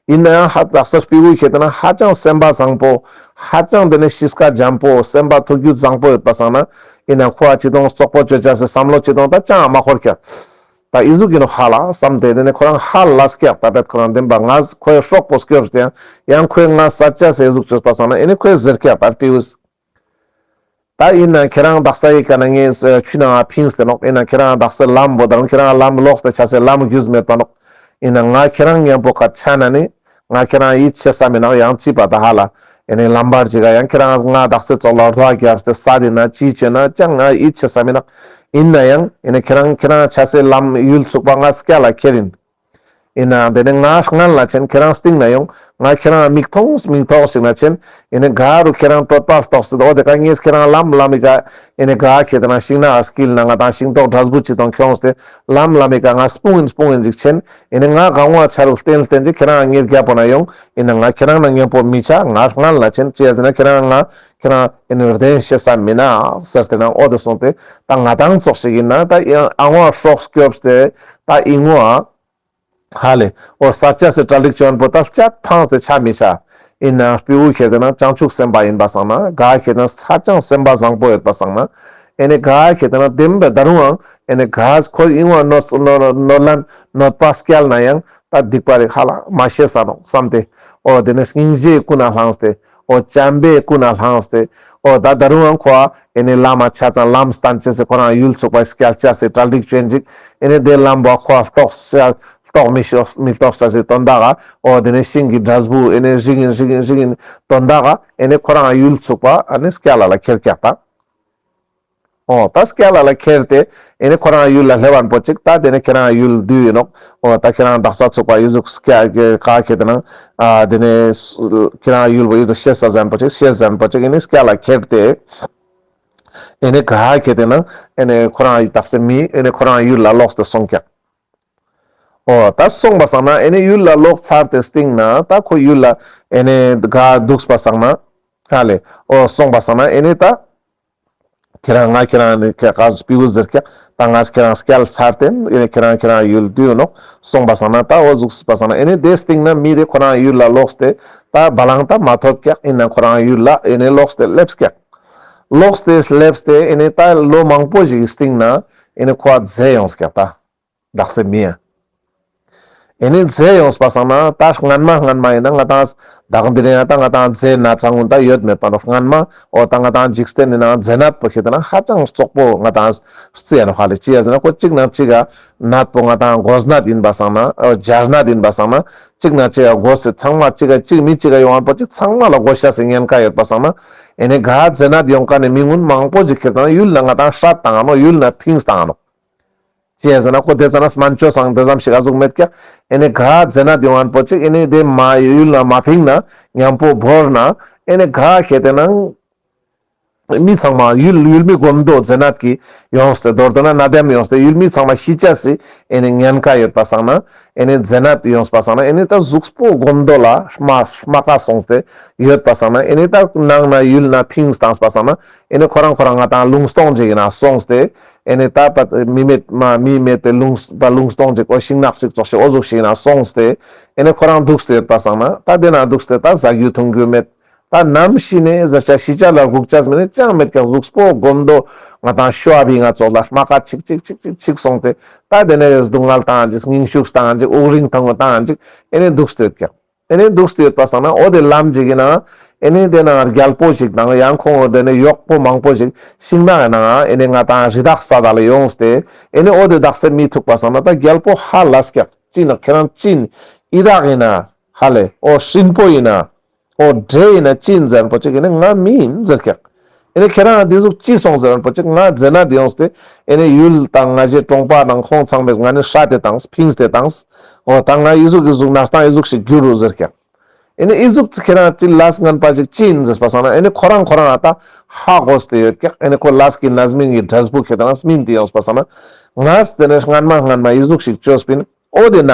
ཡིན་ནའང་ཧ་དག་ས་སྤྲེའུ་ཁེ་ཏེ་ན་ཧ་ཅང་སེམས་པ་བཟང་པོ་ཧ་ཅང་དེ་ནེ་གཤིས་ཀ་འཇམ་པོ་སེམས་པ་ཐུགས་རྒྱུད་བཟང་པོ་ཡོད་པ་སང་ན་ཡིན་ན་ཁོ་ཨ་ཅི་དོང་བཙོག་པོ་ཅོ་ཅེས་སི་བསམ་བློ་ཅི་དོང་ད་ཅང་མ་འཁོར་ཀྱག་ད་ཨི་ཟུག་ཨིན་ནོག་ཧ་ལ་བསམ་སྟེ་དེ་ནེ་ཁོ་རང་ཧ་ལས་ཀྱག་ད་པད་ཁོ་རང་བདེན་པ་ང་ཁོའི་སྲོག་པོ་སྐྱོབས་ཏེ་ཡང་ཁོའི་ང་སད་ཅེས་སི་ཨི་ཟུག་ཅོས་པ་སང་ན་ཨེ་ནེ་ཁོས་ཟེར་ཀྱག་ད་སྤྲེའུས། ད་ཡིན་ན་ཁྱེ་རང་དག་ས་ཡི་ཀ་ན་ངས་ཆུ་ནང་ཕིངས་ཏེ་ནོག་ཡིན་ན་ཁྱེ་རང་དག་ས་ལམ་པོ་ད་རུང་ཁྱེ་རང་ལམ་ལོགས་ཏེ་ཆ་སའི་ལམ་རྒྱུས་མེད་པ་ནོག་ཡིན་ན་ང་ཁྱེ་རང་མཉམ་པོ་ཁ་ཆ་ན་ནི་ང་ཁྱེ་རང་ཡིད་ཆེས་ས་མི་ནོག་ཡང་ཅི་པ་ད་ཧ་ལ་ཨེ་ནེ་ལམ་བར་ཅིག་ག་ཡང་ཁྱེ་རང་ང་དག་ས་ཙོགས་ལ་རྡོ་རྒྱབས་ཏེ་ས་དེ་ན་ཅི་ཅོས་ན་ཅང་ང་ཡིད་ཆེས་ས་མི་ནོག་ཡིན་ན་ཡང་ཨེ་ནེ་ཁྱེ་རང་ཁྱེ་རང་ཆ་སའི་ལམ་ཡུལ་ཚུགས་པ་ང་སྐྱ་ལ་ཁྱེར་ཡིན། ཡིན་ནའང་དེ་ནེ་ང་སྔན་ལ་ཆེན་ཁྱེ་རང་སྟིང་ན་ཡོང་ང་ཁྱེ་རང་མིག་མཐོང་མིག་མཐོང་ཞིག་ན་ཆེན་ཡིན་ནི་ག་རུ་ཁྱེ་རང་གྲོད་པ་ལྟོགས་སེ་འོ་དེ་ཀ་ངས་ཁྱེ་རང་ལམ་ལམ་མི་ཀ་ཡིན་ནི་ག་ཁེ་ཏེ་ན་ཤིང་ནགས་སྐྱིལ་ན་ང་དང་ཤིང་ཏོག་འབྲས་བུ་ཅི་དང་ཁྱོངས་ཏེ་ལམ་ལམ་མི་ཀ་ང་སྤུང་ཡིན་སྤུང་ཡིན་ཞིག་ཆེན་ཡིན་ནི་ང་གང་བ་ཆ་རུ་བསྟན་བསྟན་ཅིག་ཁྱེ་རང་ངའི་རྒྱབ་པོ་ན་ཡོང་ཡིན་ན་ང་ཁྱེ་རང་ན་མཉམ་པོ་མི་ཆ་ང་སྔན་ལ་ཆེན་ཅི་ཡ་ཟེར་ན་ཁྱེ་རང་ང་ཁྱེ་རང་ཡིན་ནི་བདེན་ཤེས་ས་མི་ན་ཟེར་ཏེ་ན་འོ་དེ་སོང་སྟེ་ད་ང་དང་ཙོགས་ཤིག་ཡིན་ན་ད་ཨང་བ་སྲོག་སྐྱོབས་ཏེ་ད་ཨིན་ངོ་ཨ། ཧ་ལེ། འོ་ས་ཆ་སི་གྲ་སྒྲིག་བཅོ་ན་པོ་ད་ལྕགས་ཕངས་ཏེ་ཆ་མི་ཆ། ཡིན་ན་སྤྲེའུ་ཁེ་ཏེ་ན་བྱང་ཆུབ་སེམས་དཔའ་ཡིན་པ་སང་ན་ག་ཁེ་ཏེ་ན་ཧ་ཅང་སེམས་པ་བཟང་པོ་ཡོད་པ་སང་ན། ཨེ་ནེ་ག་ཁེ་ཏེ་ན་བདེན་པའི་ད་རུང་ཨང་ཨེ་ནེ་ག་ཁོ་ཨིན་བ་ནོར་ནོར་ནོར་ལན་གནོད་པ་སྐྱལ་ན་ཡང་ད་སྡིག་པ་རིག་ཧ་ལ་མ་ཤེས་ས་ནོག་བསམ་སྟེ། འོ་དེ་ནེ་སྙིང་རྗེའི་ཀུན་ནས་བསླངས་ཏེ། འོ་བྱམས་པའི་ཀུན་ནས་བསླངས་ཏེ། འོ་ད་ད་རུང་ཡང་ཁོ་ཨ་ཨེ་ནེ་ལམ་མ་ཆ་ཙང་ལམ་སྟན་ཅེས་སི་ཁོ་རང་ཡུལ་ཚུགས་པ་སྐྱལ་ཅེས་སི་གྲ་སྒྲིག་བཅོ་ཡིན་ཅིག་ཨེ་ནེ་དེ་ལམ་པོ་ཁོ་ལྟོགས་ཤ་ལྟོགས་མི་ཤོག་མི་ལྟོགས་ས་སི་དོན་དག་ག་འོ་དེ་ནེ་ཤིང་གི་འབྲས་བུ་ཨེ་ནེ་རིག་ཡིན་རིག་ཡིན་རིག་ཡིན་དོན་དག་ག་ཨེ་ནེ་ཁོ་རང་ཡུལ་ཚུགས་པ་ཨ་ནེ་སྐྱལ་ལ་ལ་ཁྱེར་ཀྱག་ད། འོ་ད་སྐྱལ་ལ་ལ་ཁྱེར་ཏེ་ཨེ་ནེ་ཁོ་རང་ཡུལ་ལ་སླེབས་པ་པོ་ཅིག་ད་དེ་ནེ་ཁྱེ་རང་ཡུལ་བསྡུས་ཡིན་ནོག་འོ་ད་ཁྱེ་རང་དག་ས་ཚུགས་པ་ཡུལ་ཟུག་སྐྱལ་ག་ཁེ་ཏེ་ན་ཨ་དེ་ནེ་ཁྱེ་རང་ཡུལ་བོ་ཡུལ་དུ་ཤེས་ས་ཟན་པོ་ཅིག་ཤེས་ཟན་པོ་ཅིག་ཨེ་ནེ་སྐྱལ་ལ་ཁྱེར་ཏེ། ཨེ་ནེ་ག་ཁེ་ཏེ་ན་ཨེ་ནེ་ཁོ་རང་ཡི་དག་ས་མི་ཨེ་ནེ་ཁོ་རང་ཡུལ་ལ་ལོགས་ཏེ་སོང་ཀྱག་འོ་ད་སོང་པ་སང་ན་ཨེ་ནེ་ཡུལ་ལ་ལོག་ཚར་ཏེ་སྟིང་ན་ད་ཁོ་ཡུལ་ལ་ཨེ་ནེ་ག་འདུག་པ་སང་ན་ཧ་ལེ་འོ་སོང་པ་སང་ན་ཨེ་ནེ་ད་ཁྱེ་རང་ང་ཁྱེ་རང་ནི་ཁྱེ་ག་སྤྲེའུ་ཟེར་ཀྱག་ད་ང་ཁྱེ་རང་སྐྱལ་ཚར་ཏེ་ཨེ་ནེ་ཁྱེ་རང་ཁྱེ་རང་ཡུལ་བསྡུས་ཡིན་ནོག་སོང་པ་སང་ན་ད་འོ་ཟུག་པ་སང་ན་ཨེ་ནེ་དེ་སྟིང་ན་མི་དེ་ཁོ་རང་ཡུལ་ལ་ལོགས་ཏེ་ད་བ་ལང་ད་མ་ཐོབ་ཀྱག་ཡིན་ན་ཁོ་རང་ཡུལ་ལ་ཨེ་ནེ་ལོགས་ཏེ་སླེབས་ཀྱག་ལོགས་ཏེ་སླེབས་ཏེ་ཨེ་ནེ་ད་ལོ་མང་པོ་ཞིག་གི་སྟིང་ན་ཨེ་ནེ་ཁོ་ཨ་མཛེ་ཡོངས་ཀྱག་ད་དག་ས་མི་ཡ། ཨེ་ནེ་མཛེ་ཡོངས་པ་སང་ན་ད་སྔན་མ་སྔན་མ་ཡིན་ན་ང་ཏང་བདག་འདི་རིང་ང་ཏང་ང་ཏང་མཛེ་ནད་ཚང་ཀུན་ད་ཡོད་མེད་པ་ནོག། སྔན་མ་འོ་ད་ང་ཏང་འཇིག་རྟེན་ནི་ནང་མཛེ་ནད་པོ་ཁེ་ཏེ་ན་ཧ་ཅང་བཙོག་པོ་ང་ཏང་རྩི་ཡ་ནོག་ཧ་ལེ། ཅི་ཡ་ཟེར་ན་ཁོ་གཅིག་ནང་གཅིག་ག་ནད་པོ་ང་ཏང་འགོས་ནད་ཡིན་པ་སང་ན་འོ་སྦྱར་ནད་ཡིན་པ་སང་ན་གཅིག་ནང་གཅིག་ག་འགོས་སེ་ཚང་མ་གཅིག་ག་གཅིག་མི་གཅིག་ག་ཡོང་བ་པོ་ཅིག་ཚང་མ་ལ་འགོས་ཤ་སི་ཉེན་ཁ་ཡོད་པ་སང་ན་ཨེ་ནེ་ག་མཛེ་ནད་ཡོང་ཁན་ནི་མི་ཀུན་མང་པོ་ཅིག་ཁེ་ཏེ་ན་ཡུལ་ལ་ང་ཏང་སྲ་བཏང་ང་ནོག། ཡུལ་ན་ཕིངས་བཏང་ང་ནོག། ཅི་ཡ་ཟེར་ན་ཁོ་དེ་ཙ་ན་སྨན་བཅོས་སང་དེ་ཙམ་ཞིག་ཨ་ཟུག་མེད་ཀྱག། ཨེ་ནེ་ག་མཛེ་ནད་ཡོང་ངན་པོ་ཅིག་ཨེ་ནེ་དེ་མ་ཡུལ་ན་མ་ཕིངས་ན་མཉམ་པོ་བོར་ན་ཨེ་ནེ་ག་ཁེ་ཏེ་ན་མི་ཚང་མ་ཡུལ་ཡུལ་མི་གོམ་དོ་མཛེ་ནད་ཀྱི་ཡོངས་ཏེ་མདོར་བསྡུ་ན་ནད་ཡམས་ཡོངས་ཏེ་ཡུལ་མི་ཚང་མ་ཤི་ཆ་སི་ཨེ་ནེ་ཉེན་ཁ་ཡོད་པ་སང་ན་ཨེ་ནེ་མཛེ་ནད་ཡོངས་པ་སང་ན་ཨེ་ནེ་ད་གཟུགས་པོ་གོམ་དོ་ལ་རྨ་རྨ་ཁ་སོང་སྟེ་ཡོད་པ་སང་ན་ཨེ་ནེ་ད་ནང་ན་ཡུལ་ན་ཕིངས་བཏང་པ་སང་ན་ཨེ་ནེ་ཁོ་རང་ཁོ་རང་ང་ཏང་ལུང་སྟོང་ཅིག་ཡིན་ན་སོང་སྟེ། ཨེ་ནེ་ད་ད་མི་མེད་མ་མི་མེད་པའི་ལུང་ད་ལུང་སྟོང་ཅིག་འོ་ཤིང་ནགས་ཅིག་ཙོགས་ཤིག་འོ་ཟུག་ཤིག་ན་སོང་སྟེ་ཨེ་ནེ་ཁོ་རང་འདུག་སྟེ་ཡོད་པ་སང་ན་ད་དེ་ན་འདུག་སྟེ་ད་ཟ་རྒྱུ་འཐུང་རྒྱུ་མེད། ད་ནམ་ཤི་ནེ་ཟ་ཆ་ཤི་ཆ་ལ་སྒུག་ཆ་མེད་ནེ་ཅང་མེད་ཀྱག། གཟུགས་པོ་གོམ་དོ་ང་ཏང་ཤོ་ཨ་བི་ང་ཙོགས་ལ་རྨ་ཁ་ཆིག་ཆིག་ཆིག་ཆིག་ཆིག་སོང་སྟེ་ད་དེ་ནེ་སྡུག་བསྔལ་བཏང་ཅིག་སྙིང་ཤུགས་བཏང་ཅིག་དབུགས་རིང་ཐུང་བཏང་ཅིག་ཨེ་ནེ་འདུག་སྟེ་ཡོད་ཀྱག། ཨེ་ནེ་འདུག་སྟེ་ཡོད་པ་སང་ན་འོ་དེ་ལམ་ཅིག་ཡིན་ན་ཨེ་ནེ་དེ་ན་རྒྱལ་པོ་ཞིག་དང་ཡང་ཁོང་དེ་ནེ་གཡོག་པོ་མང་པོ་ཞིག་ཤིང་ནགས་ཡིན་ན་ཨེ་ནེ་ང་ཏང་རི་དྭགས་ས་དག་ལ་ཡོངས་ཏེ་ཨེ་ནེ་འོ་དེ་དག་ས་མི་ཐུག་པ་སང་ན་ད་རྒྱལ་པོ་ཧ་ལས་ཀྱག། ཅི་ན་ཁྱེད་རང་ཅི་ཡིན་ཡི་དྭགས་ཡིན་ན་ཧ་ལེ་འོ་སྲིན་པོ་ཡིན་ན་འོ་འདྲེ་ཡིན་ན་ཅི་ཡིན་ཟེར་པོ་ཅིག་ཨེ་ནེ་ང་མི་ཡིན་ཟེར་ཀྱག། ཨེ་ནེ་ཁྱེད་རང་འདི་ཟུག་ཅི་སོང་ཟེར་པོ་ཅིག་ང་མཛེ་ནད་ཡོངས་ཏེ་ཨེ་ནེ་ཡུལ་དང་ང་ཞེ་གྲོང་པ་དང་ཁོང་ཚང་མས་ང་ནི་སྲ་སྟེ་བཏང་ཕིངས་ཏེ་བཏང་། འོ་ད་ང་ཨི་ཟུག་ཨི་ཟུག་ན་སྟངས་ཨི་ཟུག་ཞིག་འགྱུར་རུ་ཟེར་ཀྱག། ཨེ་ནེ་ཨི་ཟུག་ཁྱེད་རང་ཅི་ལས་ངན་པ་ཞིག་ཅི་ཡིན་ཟེར་པ་སང་ན་ཨེ་ནེ་ཁོ་རང་ཁོ་རང་ཨ་ད་ཧ་གོ་སྟེ་ཡོད་ཀྱག། ཨེ་ནེ་ཁོ་ལས་ཀྱི་རྣམ་སྨིན་གྱི་འབྲས་བུ་ཁྱེད་རང་སྨིན་ཏེ་ཡོངས་པ་སང་ན་ང་དེ་ནེ་སྔན་མ་སྔན་མ་ཨི་ཟུག་ཞིག་བཅོས་པིན་འོ་དེ་ན་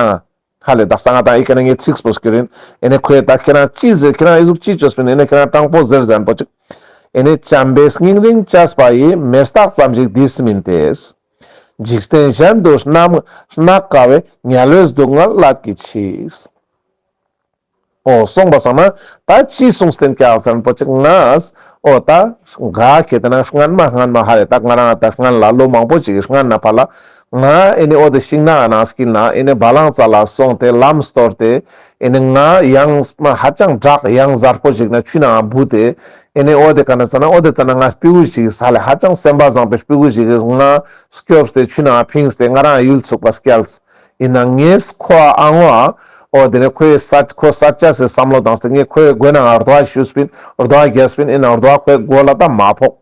ཧ་ལེ་ད་སང་ང་ད་ཨི་ཀ་ནེ་ངས་ཚིགས་པོ་སྐྱུར་ཡིན། ཨེ་ནེ་ཁོས་ད་ཁྱེད་རང་ཅི་ཟེར་ཁྱེད་རང་ཨི་ཟུག་ཅི་བཅོས་པིན་ཨེ་ནེ་ཁྱེད་རང་དྲང་པོ་ཟེར་ཟེར་པོ་ཅིག། ཨེ་ནེ་བྱམས་པའི་སྙིང་རིང་བཅས་པ་ཡི། མེ་སྟག་ཙམ་ཞིག་འདིས་སྨིན་ཏེ། འཇིག་རྟེན་གཞན་དུ་སྣང་སྣང་དཀའ་བའི། དམྱལ་བའི་སྡུག་བསྔལ་སླད་ཀྱིས་མཆིས། འོ་སོང་པ་སང་ན་ད་ཅི་གསུངས་ཏེ་ཀྱག་ཟེར་པོ་ཅིག་ངས་འོ་ད་ག་ཁྱེད་དེ་ན་སྔན་མ་སྔན་མ་ཧ་ལེ་ད་ང་རང་ད་སྔན་ལ་ལོ་མང་པོ་ཅིག་གི་སྔན་ན་ཕ་ལ་ང་ཨེ་ནེ་འོ་དེ་ཤིང་ནགས་ནང་སྐྱིལ་ན་ཨེ་ནེ་བ་ལང་ཙ་ལ་སོང་སྟེ་ལམ་སྟོར་ཏེ་ཨེ་ནེ་ང་ཡང་མ་ཧ་ཅང་བྲག་ཡང་གཟར་པོ་ཞིག་ན་ཆུ་ནང་བུད་དེ་ཨེ་ནེ་འོ་དེ་ཀ་ན་ཙ་ན་འོ་དེ་ཙ་ན་ང་སྤྲེའུ་ཞིག་ཧ་ལེ་ཧ་ཅང་སེམས་པ་བཟང་པའི་སྤྲེའུ་ཞིག་གི་ང་སྐྱོབ་སྟེ་ཆུ་ནང་ཕིངས་ཏེ་ང་རང་ཡུལ་ཚུགས་པ་སྐྱལ། ཡིན་ན་ངས་ཁོ་ཨ་ངོ་ཨ། འོ་དེ་ནས་ཁོའི་ས་ཁོ་ས་ཆ་སེ་བསམ་བློ་བཏང་སྟེ་ངས་ཁོའི་མགོའི་ནང་རྡོ་ཞུས་པིན། རྡོ་རྒྱས་པིན། ཡིན་ན་རྡོ་ཁོའི་མགོ་ལ་ད་མ་ཕོག།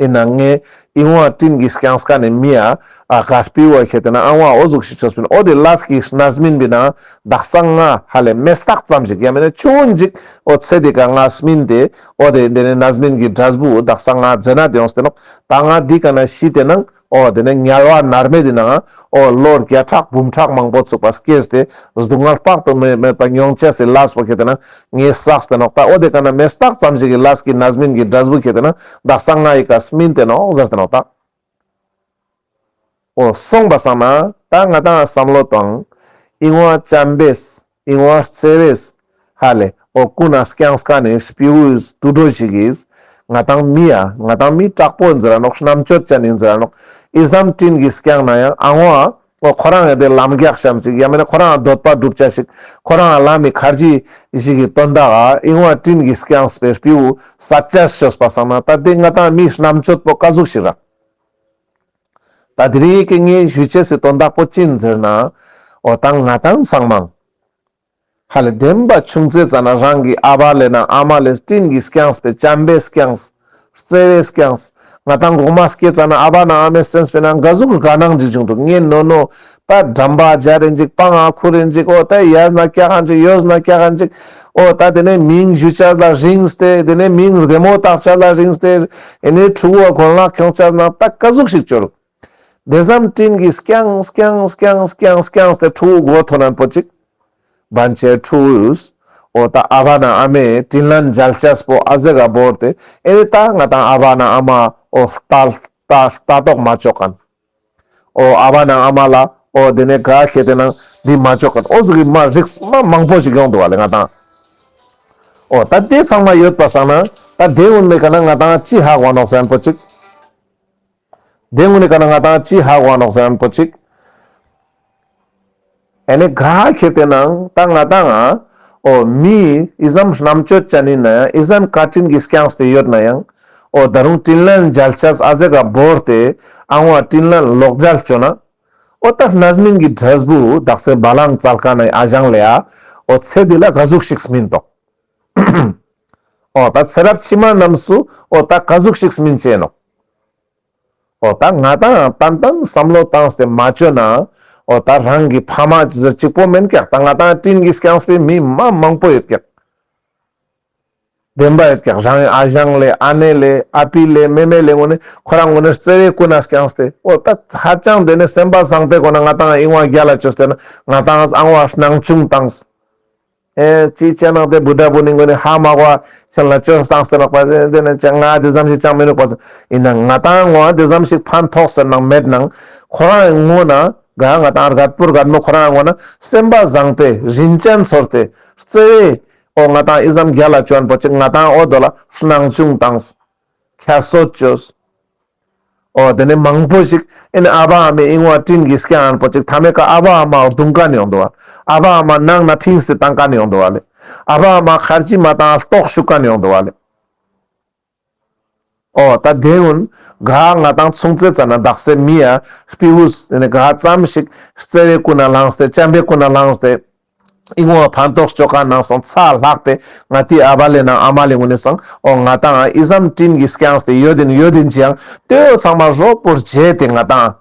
ཡིན་ན་ངས་ཨི་ཝང་སྤྲིན་གྱི་སྐྱངས་ཀ་ནས་མི་ཡ་ཨ་ག་སྤི་བ་ཁྱེར་ཏེ་ན་ཨ་ཝང་འོ་ཟུག་ཞིག་ཆོས་པིན། འོ་དེ་ལས་ཀྱི་རྣམ་སྨིན་པའི་ནང་དག་ས་ང་ཧ་ལས་མེ་སྟག་ཙམ་ཞིག་ཡ་མེད་ན་ཆུང་ངུན་ཞིག་འོ་ཚེ་འདི་ཀ་ང་སྨིན་ཏེ་འོ་དེ་འདི་ནས་རྣམ་སྨིན་གྱི་འབྲས་བུ་དག་ས་ང་མཛེ་ནད་ཡོངས་ཏེ་ནོག། ད་ང་འདི་ཀ་ན་ཤི་སྟེ་ནང་འོ་དེ་ནས་དམྱལ་བ་མནར་མེད་དེ་ནང་འོ་ལོ་བརྒྱ་ཕྲག་འབུམ་ཕྲག་མང་པོ་ཚུགས་པ་སྐྱེས་ཏེ་སྡུག་བསྔལ་དཔག་ཏུ་མེད་མེད་པ་མྱོང་ཅེས་སི་ལས་པོ་ཁྱེར་ཏེ་ན་ངས་བསགས་ཏེ་ནོག། ད་འོ་དེ་ཀ་ན་མེ་སྟག་ཙམ་ཞིག་གི་ལས་ཀྱི་རྣམ་སྨིན་གྱི་འབྲས་བུ་ཁྱེར་ཏེ་ན་དག་ས་ང་ཡི་ཀ་སྨིན་ཏེ་ནོག་ཟེར་ཏེ་ནོག། ད་འོ་སོང་པ་སང་ན་ད་ང་ཏང་བསམ་བློ་བཏང་། ཨི་ཝང་བྱམས་པས་ཨི་ཝང་བརྩེ་བས་ཧ་ལས་འོ་ཀུན་ན་སྐྱངས་ཀ་ནས་སྤྲེའུ་དུད་འགྲོ་ཞིག་གིས་ང་ཏང་མི་ཡ་ང་ཏང་མི་དྲག་པོ་ཡིན་ཟེར་ར་ནོག། རྣམ་དཔྱོད་ཅན་ཡིན་ཟེར་ར་ནོག། ཨི་ཙམ་སྤྲིན་གྱིས་སྐྱངས་ན་ཡང་ཨ་ཝང་འོ་ཁོ་རང་ཡང་དེ་ལམ་རྒྱགས་ཤམ་ཅིག་ཡང་མིན་ན་ཁོ་རང་འདོད་པ་སྒྲུབ་བྱ་ཞིག་ཁོ་རང་ལམ་མི་ཁར་ཇི་ཞིག་གི་དོན་དག་ཨི་ཝང་སྤྲིན་གྱིས་སྐྱངས་པའི་སྤྲེའུ་ས་ཆ་ཤོས་པ་སང་ན་ད་དེ་ང་ཏང་མི་རྣམ་དཔྱོད་པོ་ཀ་ཟུག་ཞིག་རག། ད་དེ་རིང་གི་ངའི་ཞུ་ཅེས་སི་དོན་དག་པོ་ཅི་ཡིན་ཟེར་ན། འོ་ད་ང་ཏང་ཚང་མ་ཧ་ལས་བདེན་པ་ཆུང་ཙེ་ཙ་ན་རང་གི་ཨ་བ་ལེ་ན་ཨ་མ་ལེ་སྤྲིན་གྱིས་སྐྱངས་པའི་བྱམས་པས་སྐྱངས། བརྩེ་བས་སྐྱངས། ང་ཏང་གོང་མ་སྐྱེ་ཙ་ན་ཨ་བ་ན་ཨ་མའི་སེམས་པའི་ནང་ག་ཟུག་གི་དགའ་སྣང་ཅིག་བྱུང་འདུག། ངའི་ནོ་ནོ་ད་འགྲམ་པ་སྦྱར་རིན་ཅིག་པང་ང་ཁུར་རིན་ཅིག། འོ་ད་ཡས་ན་སྐྱག་ཧན་ཅིག་ཡོས་ན་སྐྱག་ཧན་ཅིག། འོ་ད་དེ་ནས་མིང་ཞུ་ཅ་ལ་རིང་སྟེ་དེ་ནས་མིང་རྡེ་མོ་བཏགས་ཅ་ལ་རིང་སྟེ་ཨེ་ནས་ཕྲུ་གུ་གོན་ལག་ཁྱོང་ཅ་ན་ད་ཀ་ཟུག་ཞིག་ཅོ་རུག། དེ་ཙམ་སྤྲིན་གྱིས་སྐྱངས་སྐྱངས་སྐྱངས་སྐྱངས་སྐྱངས་ཏེ་ཕྲུ་གུ་མགོ་ཐོན་ན་པོ་ཅིག། བན་ཆེ་ཕྲུ་གུས་འོ་ད་ཨ་བ་ན་ཨ་མའི་དྲིན་ལན་འཇལ་ཅེས་པོ་ཨ་ཟེ་ག་བོར་ཏེ་ཨེ་ནས་ད་ང་ཏང་ཨ་བ་ན་ཨ་མ་འོ་ལྟ་ལྟ་ལྟ་རྟོག་མ་ཅོ་མཁན། འོ་ཨ་བ་ན་ཨ་མ་ལ་འོ་དེ་ནས་ག་ཁེ་ཏེ་ན་འདི་མ་ཅོ་མཁན་འོ་ཟུག་གི་མ་རིགས་མ་མང་པོ་ཞིག་ཡོང་འདུག་བ་ལེ་ང་ཏང་། འོ་ད་དེ་ཚང་མ་ཡོད་པ་སང་ན་ད་དེ་འུན་མེ་ཀ་ན་ང་ཏང་ཅི་ཧ་གོ་ནོག་ཟེར་ན་པོ་ཅིག། དེ་འུན་མེ་ཀ་ན་ང་ཏང་ཅི་ཧ་གོ་ནོག་ཟེར་ན་པོ་ཅིག། ཨེ་ནེ་ག་ཁེ་ཏེ་ནང་ད་ང་ཏང་ང་འོ་མི་ཨི་ཙམ་རྣམ་དཔྱོད་ཅན་ཨིན་ན་ཡང་ཨི་ཙམ་བཀའ་དྲིན་གྱིས་སྐྱངས་ཏེ་ཡོད་ན་ཡང་འོ་ད་རུང་དྲིན་ལན་འཇལ་ཆས་ཨ་ཟེ་ག་བོར་ཏེ་ཨང་བ་དྲིན་ལན་ལོག་འཇལ་ཅོ་ན་འོ་ད་རྣམ་སྨིན་གྱི་འབྲས་བུ་དག་ས་བ་ལང་ཙལ་ཁན་ནི་ཨ་ཞང་ལེ་ཡ་འོ་ཚེ་འདི་ལ་ག་ཟུག་ཞིག་སྨིན་ཏོག། འོ་ད་ཚེ་རབས་ཕྱི་མ་རྣམས་སུ་འོ་ད་ག་ཟུག་ཞིག་སྨིན་ཅེས་ནོག། འོ་ད་ང་ཏང་ཏན་ཏན་བསམ་བློ་བཏང་སྟེ་མ་ཅོ་ན་འོ་ད་རང་གི་ཕ་མ་ཅིག་པོ་མེན་ཀྱག། ད་ང་ཏང་དྲིན་གྱིས་སྐྱངས་པའི་མི་མ་མང་པོ་ཡོད་ཀྱག། བདེན་པ་ཡོད་ཀྱག། རང་ཨ་ཞང་ལེ་ཨ་ནེ་ལེ་ཨ་པི་ལེ་མེ་མེ་ལེ་ངོ་ནེ་ཁོ་རང་ངོ་ནེ་བརྩེ་བའི་ཀུན་ནས་སྐྱངས་ཏེ་འོ་ད་ཧ་ཅང་དེ་ནེ་སེམས་པ་བཟང་པོའི་སྒོ་ནས་ང་ཏང་ཨིན་བ་རྒྱལ་ལ་ཅོས་ཏེ་ན་ང་ཏང་ཨང་བ་སྣང་ཆུང་བཏང་། ཨེ་ཅི་ཅེ་ནང་དེ་བུ་ཌ་བུ་ནི་ངོ་ནེ་ཧ་མ་གོ་ཆེན་ལ་ཅོས་བཏང་སྟེ་ནོག་པ། དེ་ནེ་ཅང་ང་དེ་ཙམ་ཞིག་ཅང་མི་ནུག་པ། ཨིན་ན་ང་ཏང་ངོ་དེ་ཙམ་ཞིག་ཕན་ཐོགས་ཟེར་ནང་མེད་ནང་ཁོ་རང་ངོ་ན་ག་ང་ཏང་རྒད་པོ་རྒད་མོ་ཁོ་རང་ངོ་ན་སེམས་པ་བཟང་པོའི་རིན་ཅན་ཚོར་ཏེ་བརྩེ་བའི་འོ་ང་ཏང་ཨི་ཙམ་རྒྱལ་ལ་ཅོ་ཨན་པོ་ཅིག་ང་ཏང་འོ་དོ་ལ་སྣང་ཆུང་བཏང་ཁྱད་གསོད་ཅོས། འོ་དེ་ནེ་མང་པོ་ཞིག་ཨེ་ནེ་ཨ་བ་ཨ་མའི་ཨིན་བ་དྲིན་གྱིས་སྐྱངས་ཨན་པོ་ཅིག་མཐའ་མའི་ཀ་ཨ་བ་ཨ་མ་རྡུང་ཁན་ཡོང་དུག་བ། ཨ་བ་ཨ་མ་ནང་ན་ཕིངས་ཏེ་བཏང་ཁན་ཡོང་དུག་བ་ལེ། ཨ་བ་ཨ་མ་ཁར་ཇི་མ་བཏང་ལྟོགས་ཤུགས་ཁན་ཡོང་དུག་བ་ལེ། འོ་ད་དེ་ཀུན་ག་ང་ཏང་ཆུང་ཙེ་ཙ་ན་དག་ས་མི་ཡ་སྤྲེའུ་ཨེ་ནེ་ག་ཙམ་ཞིག་བརྩེ་བའི་ཀུན་ནས་བླངས་ཏེ་བྱམས་པའི་ཀུན་ནས་བླངས་ཏེ་ཨིན་བ་ཕན་ཐོགས་ཅོ་ཁན་ནང་སང་ཚ་ལྷག་པའི་ང་ཏི་ཨ་བ་ལེ་ན་ཨ་མ་ལེ་ངོ་ནེ་སང་འོ་ང་ཏང་ཨི་ཙམ་དྲིན་གྱིས་སྐྱངས་ཏེ་ཡོད་ཨིན་ཡོད་ཨིན་ཅི་ཡང་དེ་འོ་ཚང་མ་རོབ་པོ་བརྗེད་དེ་ང་ཏང་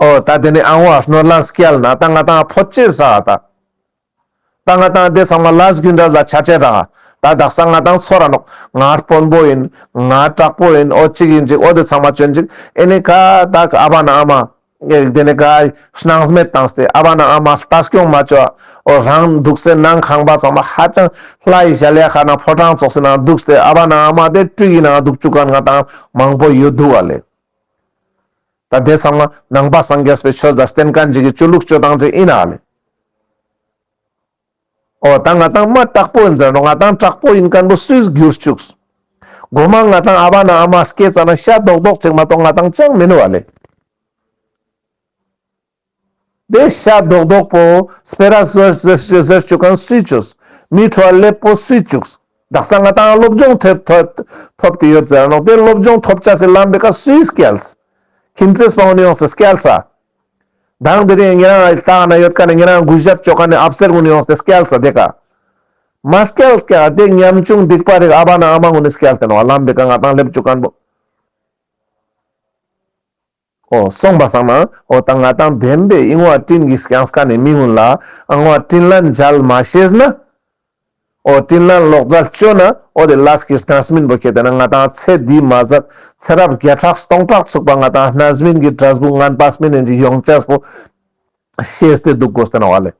འོ་ད་དེ་ནེ་ཨང་བ་སྣོད་ལ་སྐྱལ་ན་ད་ང་ཏང་ཕོད་ཅེས་ས་ད། ད་ང་ཏང་དེ་ཚང་མ་ལས་རྒྱུ་འབྲས་ལ་ཆ་ཆེ་ར། ད་དག་ས་ང་ཏང་ཚོར་ར་ནོག། ང་དཔོན་པོ་ཨིན། ང་དྲག་པོ་ཨིན། འོ་ཅིག་ཨིན་ཅིག། འོ་དེ་ཚང་མ་ཅོན་ཅིག། ཨེ་ནེ་ག་ད་ཨ་བ་ན་ཨ་མ་དེ་ནེ་ག་སྣང་མེད་བཏང་སྟེ་ཨ་བ་ན་ཨ་མ་ལྟ་སྐྱོང་མ་ཅོ། འོ་རང་འདུག་སའི་ནང་ཁང་པ་ཚང་མ་ཧ་ཅང་ལྷ་ཡི་གཞལ་ཡས་ཁང་ནང་ཕོ་བྲང་ཙོགས་སི་ནང་འདུག་སྟེ་ཨ་བ་ན་ཨ་མ་དེ་སྤྲེའུ་ཡི་ནང་འདུག་ཅུག་ཁན་ང་ཏང་མང་པོ་ཡོད་དུག་བ་ལེ། ད་དེ་ཚང་མ་ནང་པ་སངས་རྒྱས་པའི་ཆོས་ལ་བརྟེན་ཁན་ཅིག་གི་ཅོ་ལུགས་ཅོ་སྟངས་ཅིག་ཨིན་ན་ལེ། འོ་ད་ང་ཏང་མ་དྲག་པོ་ཨིན་ཟེར་ནོག། ང་ཏང་དྲག་པོ་ཨིན་ཁན་པོ་སུས་གྱུར་ཅུག། གོ་མ་ང་ཏང་ཨ་བ་ན་ཨ་མ་སྐྱེ་ཙ་ན་ཤ་རྡོག་རྡོག་ཅིག་མ་གཏོགས་ང་ཏང་ཅང་མི་ནུག་བ་ལེ། དེ་ཤ་རྡོག་རྡོག་པོ་སྤེ་ར་ཟེར་ཟེར་ཟེར་ཅུག་ཁན་སུས་ཅུག། མི་ཁྲོ་བ་ལེབ་པོ་སུས་ཅུག། དག་ས་ང་ཏང་སློབ་སྦྱོང་ཐོབ་ཐོབ་ཐོབ་སྟེ་ཡོད་ཟེར་ནོག། དེ་སློབ་སྦྱོང་ཐོབ་ཆ་སི་ལམ་པའི་ཀ་སུས་སྐྱལ། ཁྱིམ་མཚེས་པ་ངོ་ནེ་ཡོངས་ཏེ་སྐྱལ་ས། དང་དེ་རིང་ཉེ་རང་ལྟ་ན་ཡོད་ཁན་ནི་ཉེ་རང་གུས་ཞབས་ཅོ་ཁན་ནི་ཨབ་སར་ངོ་ནེ་ཡོངས་ཏེ་སྐྱལ་ས་དེ་ཀ། མ་སྐྱལ་ཀྱག། དེ་ཉམ་ཆུང་སྡིག་པ་རིག་ཨ་བ་ན་ཨ་མ་ངོ་ནེ་སྐྱལ་ཏེ་ནོག་ལམ་པའི་ཀ་ང་ཏང་ལེབ་ཅུག་ཁན་པོ། འོ་སོང་པ་སང་ན་འོ་ད་ང་ཏང་བདེན་པའི་ཨིན་བ་དྲིན་གྱིས་སྐྱངས་ཁན་ནི་མི་ཀུན་ལ་ཨང་བ་དྲིན་ལན་འཇལ་མ་ཤེས་ན། འོ་དྲིན་ལན་ལོག་འཇལ་ཅོ་ན་འོ་དེ་ལས་ཀྱི་རྣམ་སྨིན་པོ་ཁྱེར་ཏེ་ན་ང་ཏང་ཚེ་འདི་མ་ཟད་ཚེ་རབས་བརྒྱ་ཕྲག་སྟོང་ཕྲག་ཚུགས་པ་ང་ཏང་རྣམ་སྨིན་གྱི་འབྲས་བུ་ངན་པ་སྨིན་ནེ་ཅིག་ཡོང་ཆས་པོ་ཤེས་ཏེ་འདུག་དགོས་ཏེ་ན་བ་ལེ།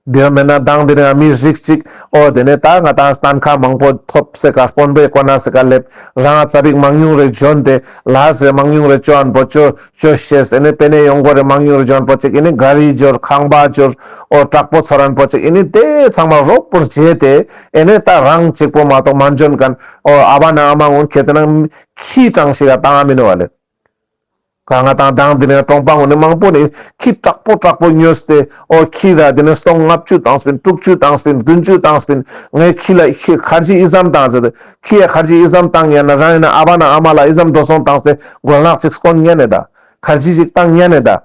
དེ་མེད་ན་དང་དེ་རིང་མི་རིགས་ཅིག་འོ་དེ་ནེ་ད་ང་ཏང་སྟན་ཁ་མང་པོ་ཐོབ་སེ་ཀ་དཔོན་པོའི་གོ་ན་སེ་ཀ་ལེབ། རང་ཙ་པིག་མང་ཉུང་རེ་འཇོན་ཏེ་ལས་རེ་མང་ཉུང་རེ་ཅོ་ཨན་པོ་ཅོ་ཅོ་ཤེས། ཨེ་ནེ་པེ་ནེ་ཡོང་སྒོ་རེ་མང་ཉུང་རེ་འཇོན་པོ་ཅིག། ཨེ་ནེ་ག་རི་འབྱོར་ཁང་པ་འབྱོར་འོ་དྲག་པོ་ཚོར་ཨན་པོ་ཅིག། ཨེ་ནེ་དེ་ཚང་མ་རོབ་པོ་བརྗེད་དེ་ཨེ་ནེ་ད་རང་གཅིག་པོ་མ་གཏོགས་མ་འཇོན་ཁན་འོ་ཨ་བ་ན་ཨ་མ་ཀུན་ཁྱེར་ཏེ་ན་ཁྱི་གྲངས་ཤིག་ག་བཏང་ང་མི་ནུག་བ་ལེ། ག་ང་ཏང་དང་དེ་ནེ་གྲོང་པ་ཀུན་ནེ་མང་པོ་ནེ་ཁྱི་དྲག་པོ་དྲག་པོ་ཉོས་ཏེ་འོ་ཁྱི་ར་དེ་ནེ་སྟོང་ལྔ་བཅུ་བཏང་སྤིན། དྲུག་ཅུ་བཏང་སྤིན། བདུན་ཅུ་བཏང་སྤིན། ངའི་ཁྱི་ལ་ཁྱི་ཁར་ཇི་ཨི་ཙམ་བཏང་ཟེར་ཏེ་ཁྱི་ཡ་ཁར་ཇི་ཨི་ཙམ་བཏང་ཡ་ན་རང་ཡིན་ན་ཨ་བ་ན་ཨ་མ་ལ་ཨི་ཙམ་འགྲོ་སོང་བཏང་སྟེ་མགོ་ནག་ཅིག་སྐོན་ཉན་ནེ་ད། ཁར་ཇི་ཅིག་བཏང་ཉན་ནེ་ད།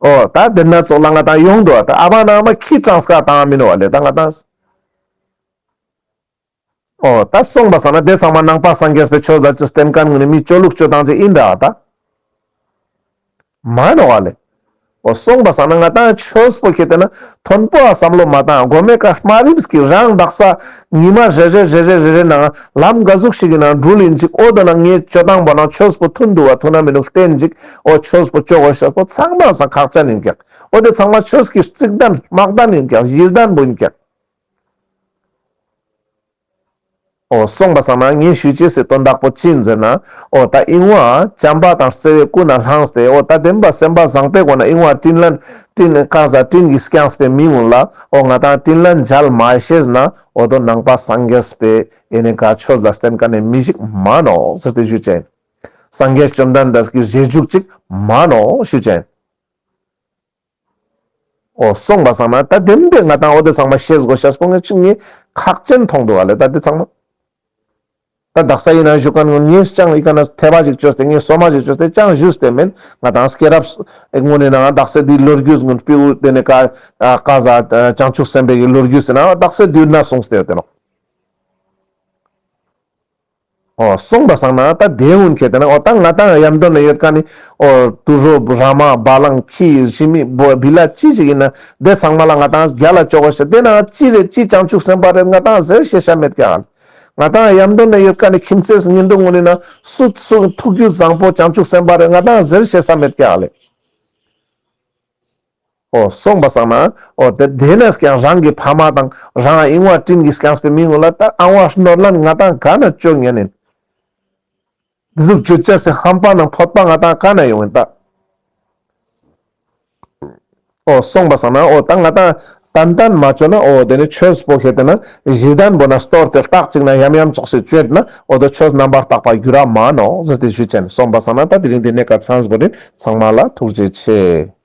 འོ་ད་དེ་ན་ཙོགས་ལ་ང་ཏང་ཡོང་དུག། ད་ཨ་བ་ན་ཨ་མ་ཁྱི་གྲངས་ཀ་བཏང་མི་ནུག་བ་ལེ་ད་ང་ཏང་། འོ་ད་སོང་པ་སང་ན་དེ་ཚང་མ་ནང་པ་སངས་རྒྱས་པའི་ཆོས་ལ་ཅི་བརྟེན་ཁན་ཀུན་ནི་མི་ཅོ་ལུགས་ཅོ་སྟངས་ཅིག་ཨིན་ད་ད། མ་ནོག་བ་ལེ། འོ་སོང་པ་སང་ན་ང་ཏང་ཆོས་པོ་ཁྱེར་ཏེ་ན་མཐོན་པོ་ཨ་བསམ་བློ་མ་བཏང་། གོ་མེ་ཀ་སྨ་རིམ་གྱི་རང་དག་ས་ཉི་མ་རེ་རེ་རེ་རེ་རེ་རེ་ནང་ལམ་ག་ཟུག་ཞིག་གི་ནང་འགྲུལ་ཨིན་ཅིག། འོ་དོ་ན་ངའི་ཅོ་སྟངས་པོ་ན་ཆོས་པོ་མཐུན་དུག་བ་མཐུན་ན་མི་ནུག་བརྟེན་ཅིག། འོ་ཆོས་པོ་ཅོ་དགོས་ཤེས་པོ་ཚང་མ་སང་ཁག་ཅན་ཨིན་ཀྱག། འོ་དེ་ཚང་མ་ཆོས་ཀྱི་རྩིག་གདན་དམག་གདན་ཨིན་ཀྱག། གཞི་གདན་པོ་ཨིན་ཀྱག། འོ་སོང་པ་སང་ན་ངས་ཞུ་ཅེས་སི་དོན་དག་པོ་ཅི་ཨིན་ཟེར་ན། འོ་ད་ཨིན་བ་བྱམས་པ་དང་བརྩེ་བའི་ཀུན་ནས་བླངས་ཏེ་འོ་ད་བདེན་པ་སེམས་པ་བཟང་པོའི་སྒོ་ནས་ཨིན་བ་དྲིན་ལན་དྲིན་གང་ཟག་དྲིན་གྱིས་སྐྱངས་པའི་མི་ཀུན་ལ་འོ་ང་ཏང་དྲིན་ལན་འཇལ་མ་ཤེས་ན་འོ་དོ་ནང་པ་སངས་རྒྱས་པའི་ཨེ་ནེ་ག་ཆོས་ལ་བརྟེན་ཁན་ནི་མི་ཞིག་མ་ནོག་ཟེར་ཏེ་ཞུ་ཅེས་ཨིན། སངས་རྒྱས་བཅོམ་ལྡན་འདས་ཀྱི་རྗེས་འཇུག་ཅིག་མ་ནོག་ཞུ་ཅེས་ཨིན། འོ་སོང་པ་སང་ན་ད་དེ་འདྲ་ང་ཏང་འོ་དེ་ཚང་མ་ཤེས་དགོས་ཤེས་པོ་ངས་ཅི་ངས་ཁག་ཅན་མཐོང་འདུག་ཨ་ལེ། ད་དེ་ཚང་མ་ད་དག་ས་ཡིན་ན་ཞུ་མཁན་ངོ་ངས་ཅང་ཡི་ག་ན་ཐེ་བ་ཞིག་བཅོས་ཏེ་ངས་སོ་མ་ཞིག་བཅོས་ཏེ་ཅང་ཞུས་ཏེ་མེན། ང་ཏང་སྐྱེས་རབས་ངོ་ནས་ན་དག་ས་དེའི་ལོ་རྒྱུས་ངོ་སྤེའུ་དེ་ནས་ཀ་ཀ་ཟ་བྱང་ཆུབ་སེམས་དཔའི་གི་ལོ་རྒྱུས་ཟེར་ན་དག་ས་དེའི་ན་གསུངས་ཏེ་ཡོད་དེ་ནོག་འོ་སོང་པ་སང་ན་ད་དེ་འུན་ཁྱེར་ཏེ་ན་འོ་ད་ང་ཏང་ཡམ་དོ་ན་ཡོད་ཀ་ནི་འོ་དུད་འགྲོ་ར་མ་བ་ལང་ཁྱི་ཞི་མི་བོ་བི་ལ་ཅི་ཞིག་ཡིན་ན་དེ་ཚང་མ་ལ་ང་ཏང་རྒྱ་ལ་ཅོག་གོ་ཤེས་དེ་ན་ཅི་རེད་ཅི་བྱང་ཆུབ་སེམས་དཔའ་རེད་ང་ཏང་ཟེར་ཤེས་ཤ་མེད་ཀྱག་ཨ་ལེ། ང་ཏང་ཡམ་དོ་ན་ཡོད་ཀ་ནི་ཁྱིམ་མཚེས་ཉིན་དུ་ངུ་ནི་ན་སུ་སུ་ཐུགས་རྒྱུད་བཟང་པོ་བྱང་ཆུབ་སེམས་དཔའ་རེད་ང་ཏང་ཟེར་ཤེས་ས་མེད་ཀྱག་ཨ་ལེ། འོ་སོང་པ་སང་ན་འོ་དེ་དེ་ནས་ཀྱང་རང་གི་ཕ་མ་དང་རང་ཨིན་བ་དྲིན་གྱིས་བསྐྱངས་པའི་མི་ངོ་ལ་ད་ཨ་བ་ནོར་ལན་ང་ཏང་ག་ན་ཅོ་ཉན་ཨིན། དེ་ཟུག་ཅོ་ཅེས་སི་ཧམ་པ་ནང་ཕོད་པ་ང་ཏང་ག་ན་ཡོང་ཨིན་ད། འོ་སོང་པ་སང་ན་འོ་ད་ང་ཏང་ཏན་ཏན་མ་ཅོ་ན་འོ་དེ་ནི་ཆོས་པོ་ཁྱེར་ཏེ་ན་གཞི་རྟེན་པོ་ན་སྟོར་ཏེ་རྟག་ཅིག་ན་ཡམ་ཡམ་ཙོགས་ཤིག་ཅོས་ན་འོ་དེ་ཆོས་རྣམ་པར་དག་པ་འགྱུར་ར་མ་ནོག་ཟེར་ཏེ་ཞུ་ཅན་སོང་པ་སང་ན་ད་དེ་རིང་དེ་ནས་ཀ་ཚང་པོ་རེད། ཚང་མ་ལ་ཐུགས་རྗེ་ཆེ།